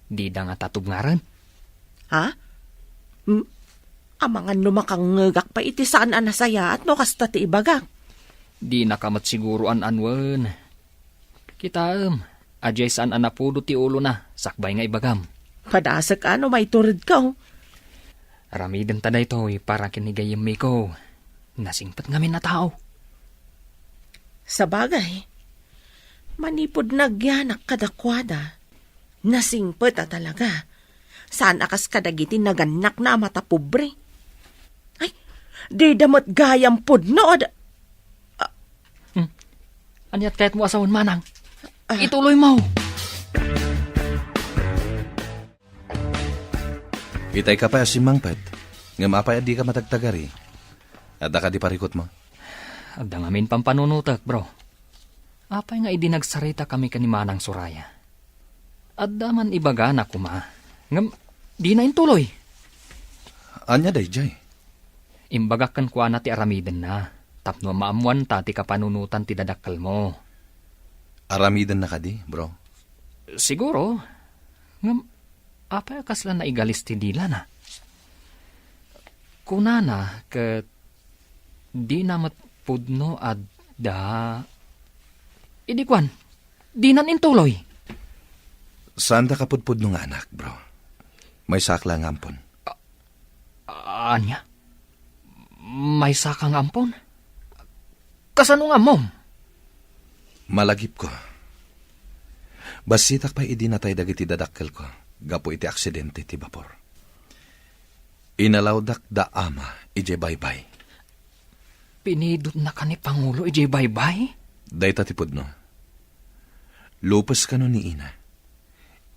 Dida ngata tubngaren. Ha? Hmm? Amangan no makangngegak pay iti saan a nasayaat no kasta ti ibagak. Dinaka met siguro an-anuen. Kitaem, adiay saan a napudo ti ulona sakbay nga ibagam. Padasek a no maituredko. Aramidenta daytoy para ken ni gayyem Miko. Nasingpet ngamin a tao. Sabagay, manipud nagyanak kadakuada, nasingpet a talaga. Saan a kas kadagiti nagannakna a matapobre. Ay, dida met gayam pudno a da-, Hmm. Aniat kayatmo a sawen, Manang? Ah. Ituloymo. Itay ka pay a simmangpet, ngem apay a dika matagtagari? Adda kadi parikutmo? Adda ngamin pampanunotek, bro. Apay nga idi nagsarita kami ken ni Manang Soraya, adda man ibagana koma, ngem dina intuloy. Ania daydiay? Imbagak kenkuana ti aramidenna, tapno maammoanta ti kapanunotan ti dadakkelmo. Aramidenna kadi, bro? Siguro. Ngem, apay a kasla naigalis ti dilana? Kunana ket dina met pudno adda. Idi kuan, dinan intuloy. Saanda kapudpudno nga anak, bro. Maysaak la nga ampon. A-, ania? Maysaka nga ampon? Kasano nga ammom? Malagipko. Bassitak pay idi natay dagiti dadakkelko gapu iti aksidente ti bapor. Inalawdak da ama idiay baybay. Pinidotnaka ni Pangulo idiay baybay? Dayta ti pudno. Lupes kano ni ina.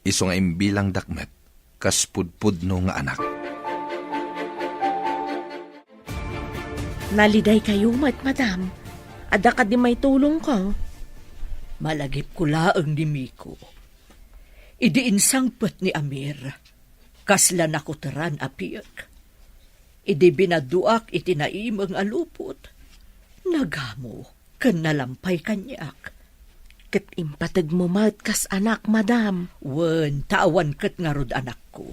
Isu nga imbilangdak met kas pudpudno nga anak. Nalidaykayo met, madam. Adda kadi maitulongko? Malagipko laeng ni Miko. Idi insangpet ni Amir, kasla nakuteran a piek. Idi binaduak iti naimeng a lupot, nagamo ken nalampay kaniak. Ket impategmo met kas anak, madam. Wen, ta awan ket ngarud anakko.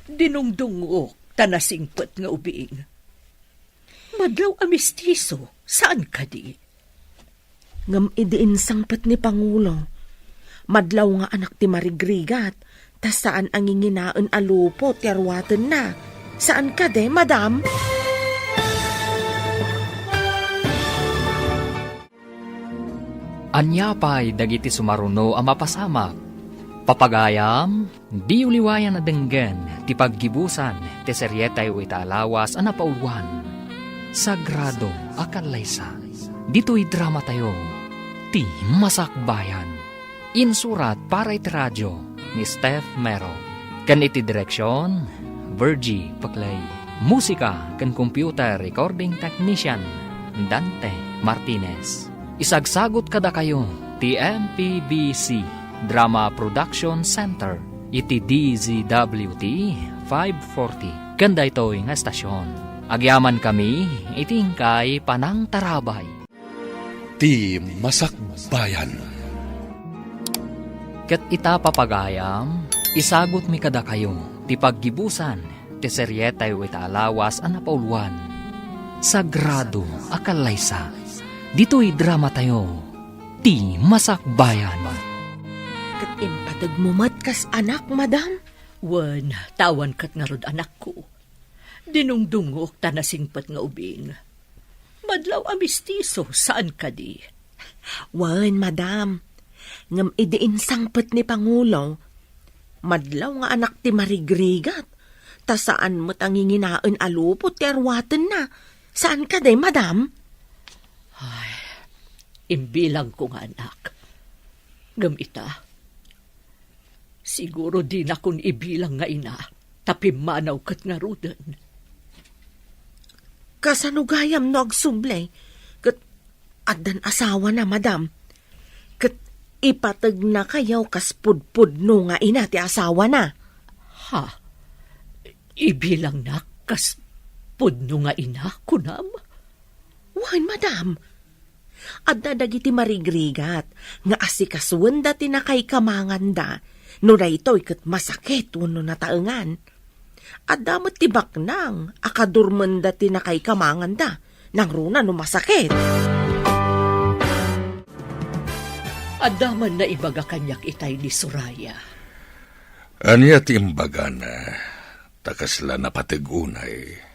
Dinungdungok ta nasingpet nga ubing. Madlaw a mistiso, saan kadi? Ngem idi insangpet ni Pangulo, madlaw nga anak ti marigrigat, ta saan a nginginaen a lupot ti aruatenna. Saan kadi, madam? Ania pay dagiti sumaruno a mapasamak? Papagayam, diyo liwayan a denggen ti paggibusan ti serietayo ita a lawas a napauluan, Sagrado a Kallaysa. Ditoy dramatayo, Ti Masakbayan. Insurat para iti radio ni Steph Mero. Ken iti direksion, Virgie Paclay. Musika ken computer recording technician, Dante Martinez. Isagsagut kadakayo ti M P B C Drama Production Center iti D Z W T five forty. Ken daytoy nga estasion, agyamankami iti inkay panangtarabay. Ti Masakbayan. Ket ita, papagayam, isagutmi kadakayo ti paggibusan ti serietayo ita a lawas a napauluan, Sagrado a Kallaysa. Ditoy dramatayo, Ti Masakbayan. Ket impategmo met kas anak, madam? Wen, ta awan ket ngarud anakko. Dinungdungok ta nasingpet nga ubing. Madlaw a mistiso, saan kadi? Wen, madam. Ngem idi insangpet ni Pangulo, madlaw nga anak ti marigrigat, ta saan met a nginginaen a lupot ti aruatenna. Saan kadi, madam? Ay, imbilangko nga anak. Ngem ita, siguro dinakon ibilang nga ina, ta pimmanaw ket ngaruden. Kasano gayam no agsubli? Ket addan asawana, madam. Ket ipategnakayo kas pudpudno nga ina ti asawana. Ha? Ibilangnak kas pudno nga ina, kunam? Wen, madam. Adda dagiti marigrigat nga asikasuenda ti nakaikamanganda, no daytoy ket masakit wenno nataengan. Adda met ti baknang a kadurmenda ti nakaikamanganda, nangruna no masakit. Adda man naibaga kaniak itay ni Soraya. Ania ti imbagana, ta kasla napateg unay?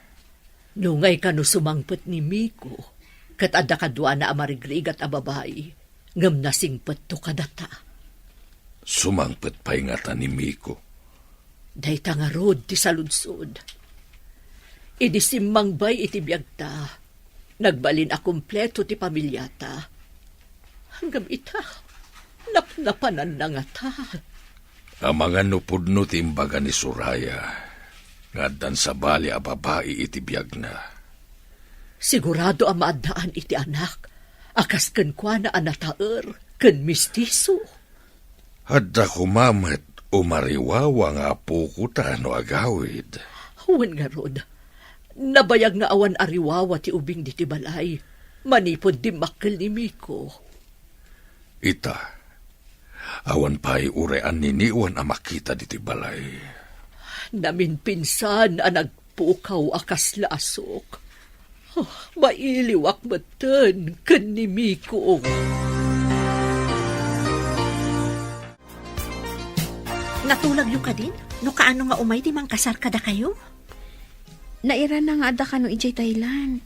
Nungay kano sumangpet ni Miko, ket adda kaduana a marigrigat a babai, ngem nasingpetto kadata. Sumangpet pay ngata ni Miko? Dayta ngarud ti saludsod. Idi simmangbay iti biagta, nagbalin a kompleto ti pamiliata. Ngem ita, napnapananna ngata. Amangan no pudno ti imbaga ni Soraya, nga addan sabali a babai iti biagna. Sigurado a maaddaan iti anak a kas kenkuana a nataer ken mistiso. Adda koma met umariwawa nga apokota no agawid. Wen ngarud, nabayag nga awan ariwawa ti ubing diti balay manipud dimmakkel ni Miko. Ita, awan pay uray anniniwan a makita diti balay. Naminpinsan a nagpukaw a kasla a sok. Oh, mailiwak metten ken ni Miko. Natulagyo kadin? No kaano nga umay ti mangkasar kadakayo? Nairana nga adda kano idiay Thailand.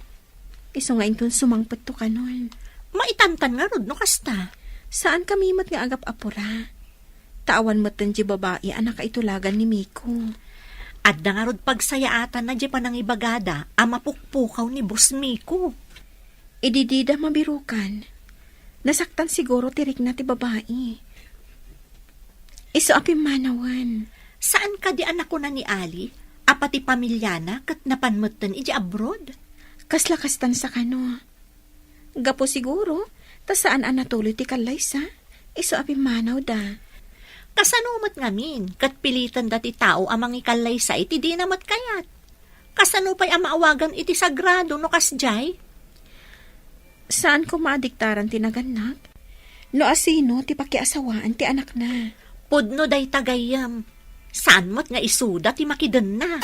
Isu nga inton sumangpetto kanon. Maitantan ngarud no kasta. Saankami met nga agap-apura. Ta awan metten diay babai a nakaitulagan ni Miko. Adda ngarud pagsayaatanna diay panangibagada a mapukpukaw ni Boss Miko. Idi dida mabirukan, nasaktan siguro ti rikna ti babai. Isu a pimmanawen. Saan kadi a nakuna ni Ali a pati pamiliana ket napan metten idiay abroad? Kasla kastan sa kano. Gapu siguro, ta saan a natuloy ti kallaysa, isu a pimmanawda. Kasano met ngamin, ket pilitenda ti tao a mangikallaysa iti dina met kayat? Kasano pay a maawagan iti sagrado no kasdiay? Saan koma a diktaran ti nagannak? No asino ti pakiasawaan ti anakna? Pudno dayta gayyem. Saan met nga isuda ti makidenna.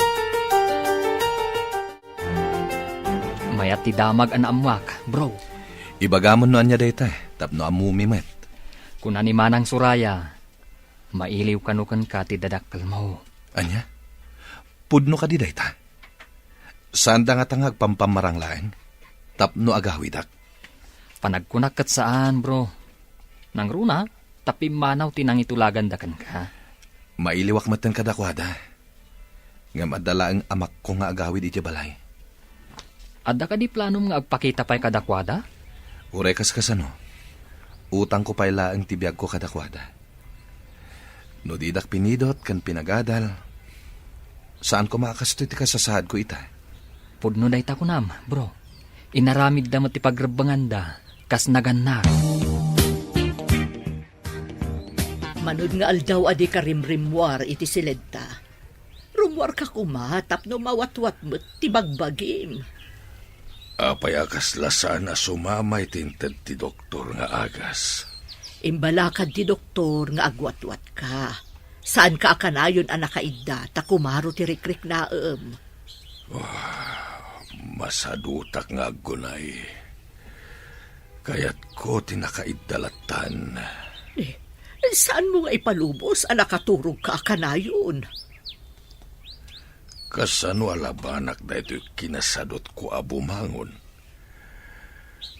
Mayat ti damag a naammoak, bro. Ibagam no ania dayta, tapno ammomi met. Kuna ni Manang Soraya, mailiw kano kenka ti dadakkelmo. Ania? Pudno kadi dayta? Saanda ngata nga agpampammarang laeng tapno agawidak? Panagkunak ket saan, bro. Nangruna, ta pimmanaw ti nangitulaganda kenka. Mailiwak metten kadakuada. Ngem adda laeng amakko nga agawid idiay balay. Adda kadi planom nga agpakita pay kadakuada? Uray kas kasano, utangko pay laeng ti biagko kadakuada. No didak pinidot ken pinagadal, saan koma a kastoy ti kasasaadko ita. Pudno dayta kunam, bro. Inaramidda met ti pagrebbenganda kas nagannak. Manod nga aldaw a di ka rimrimmuar iti siledta, rummuarka koma tapno mawatwat met ti bagbagim. Apay a kasla saan a sumama iti inted ti doktor nga agas? Imbalakad ti doktor nga agwatwatka. Saanka a kanayon a nakaidda ta kumaro ti rikriknaem. Ah, masadutak nga aggunay. Kayatko ti nakaidda lattan. Eh, saanmo nga ipalubos a nakaturogka a kanayon? Kasano a labanak daytoy kinasadutko a bumangon?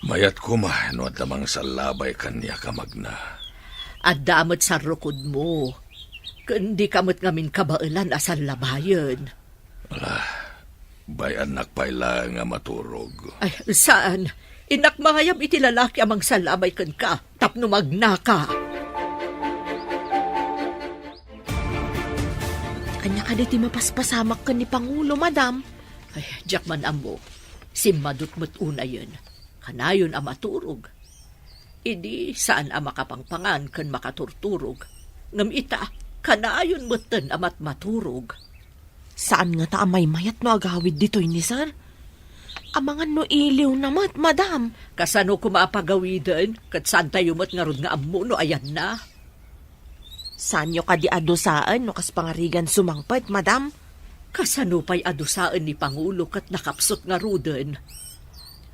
Mayat koma no adda mangsallabay kaniak a magna. Adda met sarrukodmo, ken dika met ngamin kabaelan a sallabayen. Ala, bay-annak pay laeng a maturog. Ay, saan. Innak mangayab iti lalaki a mangsallabay kenka tapno magnaka. Ania kadi ti mapaspasamak ken ni Pangulo, madam? Ay, diak man ammo. Simmadut met unayen. Kanayon a maturog. Idi saan a makapangpangan ken makaturturog. Ngem ita, kanayon metten a matmaturog. Saan ngata a maymayat no agawid ditoy ni Sir? Amangan no iliwna met, madam. Kasano koma a pagawiden, ket saantayo met ngarud nga ammo no ayanna? Saanyo kadi a dusaen no kas pangarigan sumangpet, madam? Kasano pay a dusaen ni Pangulo ket nakapsut ngaruden?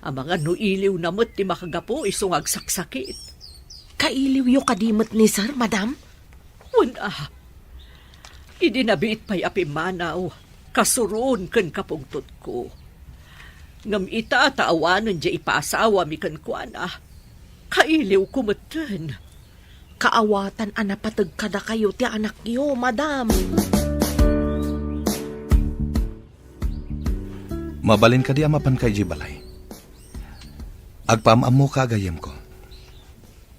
Amangan no iliwna met ti makagapu isu nga agsaksakit. Kailiwyo kadi met ni Sir, madam? Wen a, idi nabiit pay a pimmanaw, kasuron ken kapungtotko. Ngem ita ta awanen diay ipaasawami kenkuana, kailiwko metten. Kaawatan a napateg kadakayo ti anakyo, madam. Mabalin kadi a mapanka idiay balay? Agpaam-ammoka a gayyemko.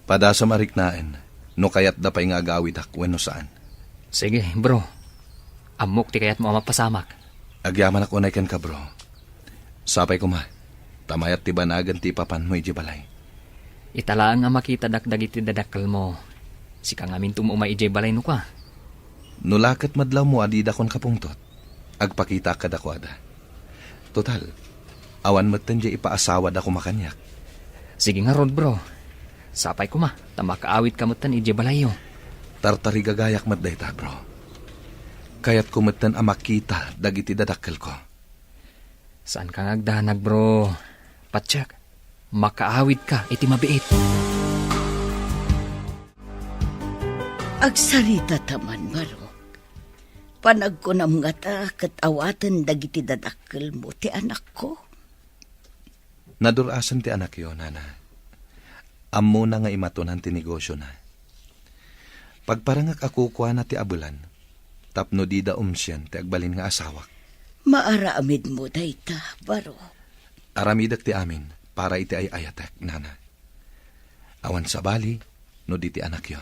Padasem a riknaen no kayatda pay nga agawidak wenno saan. Sige, bro. Ammok ti kayatmo a mapasamak. Agyamanak unay kenka, bro. Sapay koma, ta mayat ti banagan ti ipapanmo idiay balay. Ita laeng a makitadak dagiti dadakkelmo, sika ngamin ti umay idiay balay no kua. No la ket madlawmo a didakon kapungtot, agpakitaak kadakuada. Total, awan metten diay ipaasawada koma kaniak. Sige ngarud, bro. Sapay koma, ta makaawidka metten idiay balayyo. Tartarigagayak met dayta, bro. Kayatko metten a makita dagiti dadakkelko. Saanka nga agdanag, bro. Patiek, makaawidka iti mabiit. Agsaritata man, baro. Panagkunam ngata ket awaten dagiti dadakkelmo ti anakko? Nadur-asen ti anakyo, nana. Ammona nga imatunan ti negosiona. Pagparangak a kukuana ti abelan tapno dida umsien ti agbalin nga asawak. Maaramidmo dayta, baro. Aramidek ti amin para iti ay-ayatek, nana. Awan sabali no di ti anakyo.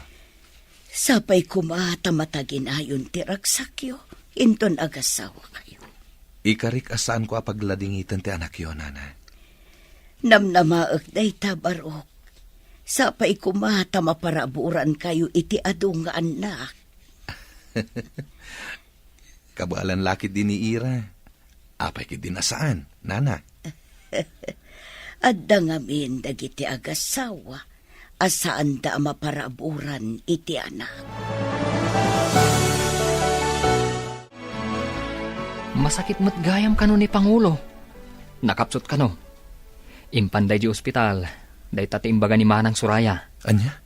Sapay koma ta mataginayon ti ragsakyo inton agasawakayo. Ikarik a saanko a pagladingiten ti anakyo, nana. Namnamaek dayta, barok. Sapay koma ta maparaburankayo iti adu nga annak. Kabaelan la ketdi ni Ira. Apay ketdi a saan, nana? Adda ngamin dagiti agassawa a saanda a maparaburan iti anak. Masakit met gayam kano ni Pangulo. Nakapsut kano, Impan daydi ospital, dayta ti imbaga ni Manang Soraya. Ania?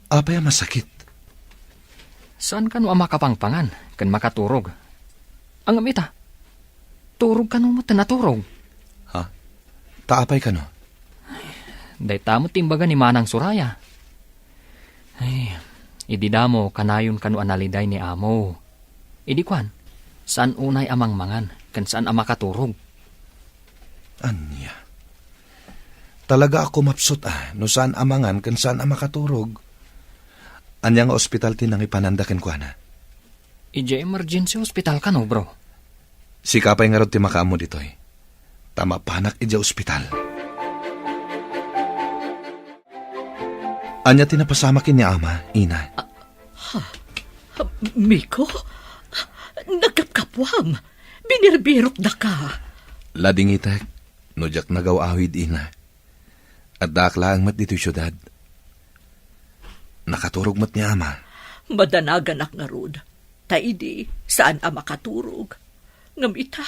Apay a masakit? Saan kano a makapangpangan ken makaturog. Ngem ita, turog kano met a naturog. Ha? Ta apay kano? Dayta met ti imbaga ni Manang Soraya. Ay, idi damo kanayon kano a naliday ni amo. Idi kuan, saan unay a mangmangan ken saan a makaturog. Ania? Talaga a kumapsut a no saan a mangan ken saan a makaturog. Ania nga ospital ti nangipananda kenkuana? Idiay emergency hospital kano, bro. Sika pay ngarud ti makaammo ditoy. Ta mapanak idiay ospital. Ania ti napasamak ken ni ama, ina? Ha? Miko? Nagkapkapuam. Binirbirokdaka. Ladingitek, no diak nagaw-awid, ina. Addaak laeng met ditoy siudad. Nakaturog met ni ama. Madanaganak ngarud. Ta idi, saan a makaturog. Ngem ita,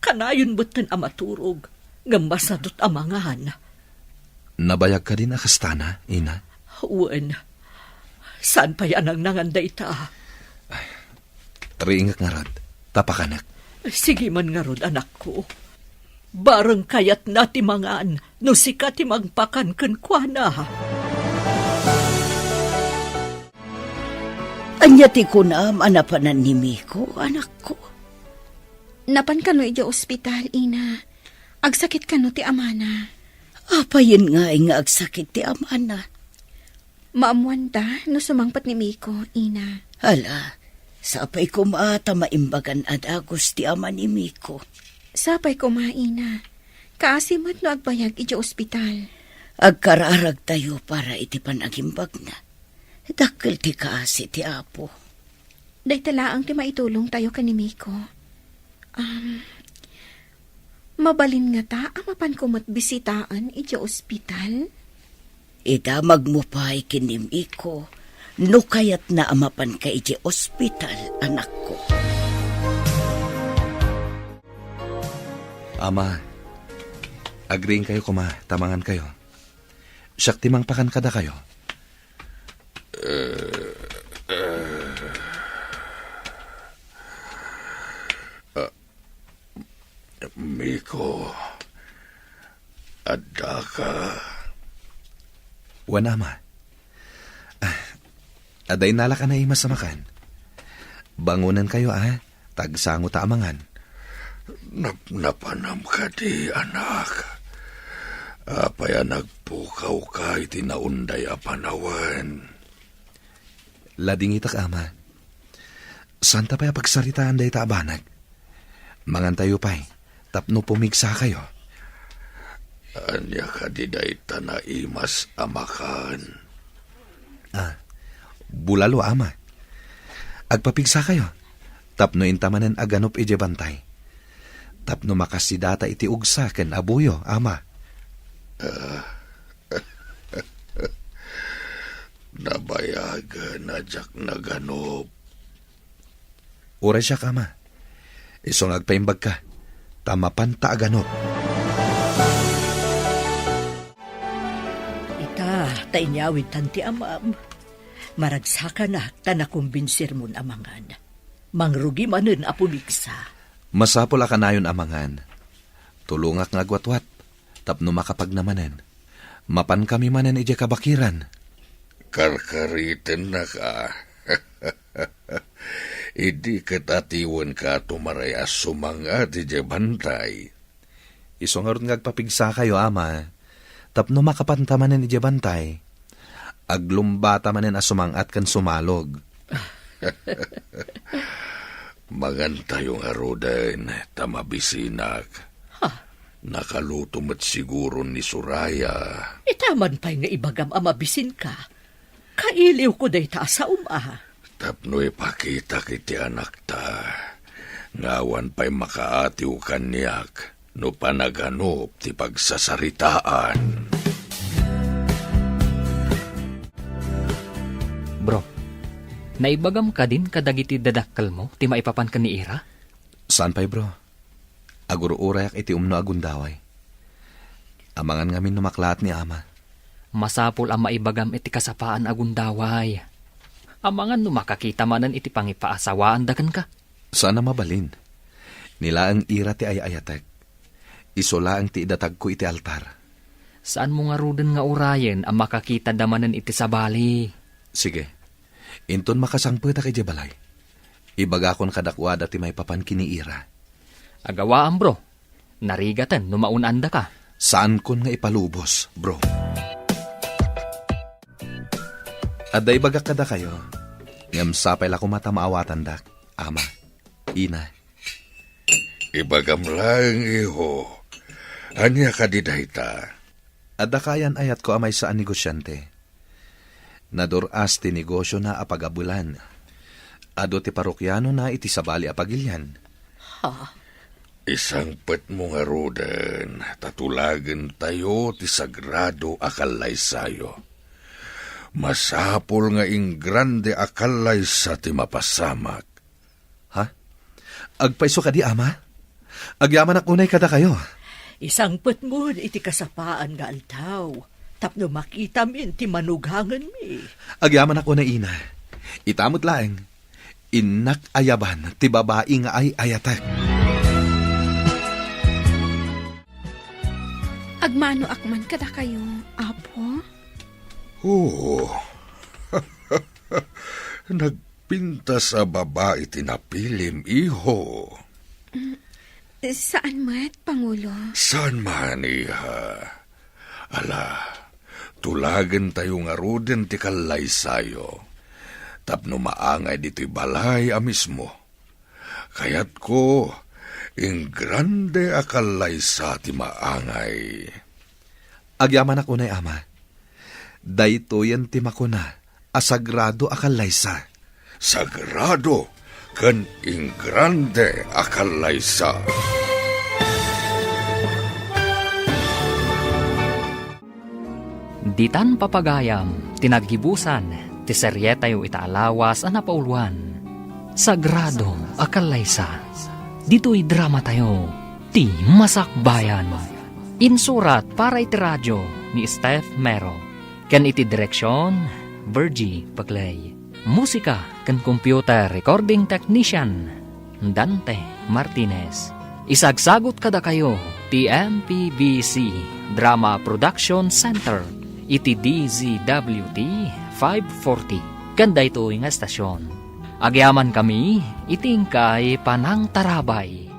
kanayon metten a maturog, ngem masadut a mangan. Nabayag kadin a kastana, ina? Wen. Saan pay a nangnangan dayta? Riingek ngarud, ta pakanek. Sige man ngarud, anakko. Bareng kayatna ti mangan no sika ti mangpakan kenkuana. Ania ti kunam a napanan ni Miko, anakko? Napan kano idiay ospital, ina. Agsakit kano ti amana. Apayen ngay nga agsakit ti amana? Maammoanta no sumangpet ni Miko, ina. Hala, sapay koma ta maimbagan a dagus ti ama ni Miko. Sapay koma, ina. Kaasi met no agbayag idiay ospital. Agkararagtayo para iti panagimbagna. Dakkel ti kaasi ti Apo. Dayta laeng ti maitulongtayo ken ni Miko. Um, mabalin ngata a mapanko met bisitaen idiay ospital? Idamagmo pay ken ni Miko no kayatna a mapanka idiay ospital, anakko. Ama, agriingkayo koma, ta mangankayo. Siak ti mangpakan kadakayo. Ah, Miko, addaka? Wen, ama. Ah, adda innalak a naimas a makan. Bangonenkayo, a, ta agsangota a mangan. Napnapanam kadi, anak? Apay a nagpukawka iti naunday a panawen? Ladingitak, ama. Saanta pay a pagsaritaan dayta a banag. Mangantayo pay, tapno pumigsakayo. Ania kadi dayta naimas a makan? Ah, bulalo, ama. Agpapigsakayo, tapno inta manen a ganup idiay bantay. Tapno makasidata iti ugsa ken abuyo, ama. Ah, Nabayagen a diak naganup. Uray siak, ama. Isu nga agpaimbagka, ta mapanta a ganup. Ita, ta inyawidtan ti amam. Maragsakanak ta nakumbinsirmon a mangan. Mangrugi manen a pumigsa. Masapul a kanayon a mangan. Tulongak nga agwatwat, tapno makapagna manen. Mapankami manen idiay kabakiran. Karkaritennak a. Idi ket atiwenka a tumaray a sumang-at idiay bantay. Isu ngarud nga agpapigsakayo, ama, tapno makapanta manen idiay bantay. Aglumbata manen a sumang-at ken sumalog. Mangantayo ngaruden, ta mabisinak. Ha? Nakaluto met siguro ni Soraya. Ita man pay nga ibagam a mabisinka. Kailiwko dayta a saom a. Tapno ipakitak iti anakta nga awan pay makaatiw kaniak no panaganup ti pagsasaritaan. Bro, naibagam kadin kadagiti dadakkelmo ti maipapan ken ni Ira? Saan pay, bro. Agur-urayak iti umno a gundaway. Amangan ngamin no maklaat ni Ama. Masapul a maibagam iti kasapaan a gundaway. Amangan no makakita manen iti pangipaasawaanda kenka. Saan a mabalin. Ni laeng ira ti ay-ayatek. Isu laeng ti idatagko iti altar. Saanmo ngaruden nga urayen a makakitada manen iti sabali. Sige. Inton makasangpetak idiay balay, ibagakon kadakuada ti maipapan ken ni Ira. Agawaam, bro. Narigaten no maun-andaka. Saankon nga ipalubos, bro. Adda ibagak kadakayo, ngem sapay la koma ta maawatandak, Ama, Ina. Ibagam laeng, iho. Ania kadi dayta? Adda kayan-ayatko a maysa a negosiante. Nadur-as ti negosiona a pagabelan. Adu ti parokianona iti sabali a pagilian. Ha? Isangpetmo ngaruden ta tulagentayo ti sagrado a kallaysayo. Masapul nga ingrande a kallaysa ti mapasamak. Ha? Agpayso kadi, Ama? Agyamanak unay kadakayo. Isangpetmon iti kasapaan nga aldaw, tapno makitamin ti manugangenmi. Agyamanak unay, Ina. Ita met laeng, innak ayaban ti babai nga ay-ayatek. Agmanoak man kadakayo, Apo. Oo. Nagpintas a babai ti napilim, iho. Mm, saan met, Pangulo? Saan man, iha? Ala, tulagentayo ngaruden ti kallaysayo tapno maangay ditoy balay a mismo. Kayatko, ingrande a kallaysa ti maangay. Agyamanak unay, Ama. Daytoyen ti makuna a sagrado a kallaysa. Sagrado ken ingrande a kallaysa. Ditan papagayam ti naggibusan ti serietayo ita a lawas a napauluan, Sagrado a Kallaysa. Ditoy dramatayo, Ti Masakbayan. Insurat para iti radio ni Steph Mero, ken iti direksion, Virgie Paclay. Musika ken computer recording technician, Dante Martinez. Isagsagut kadakayo ti M P B C Drama Production Center iti D Z W T five forty ken daytoy nga estasion. Agyamankami iti inkay panangtarabay.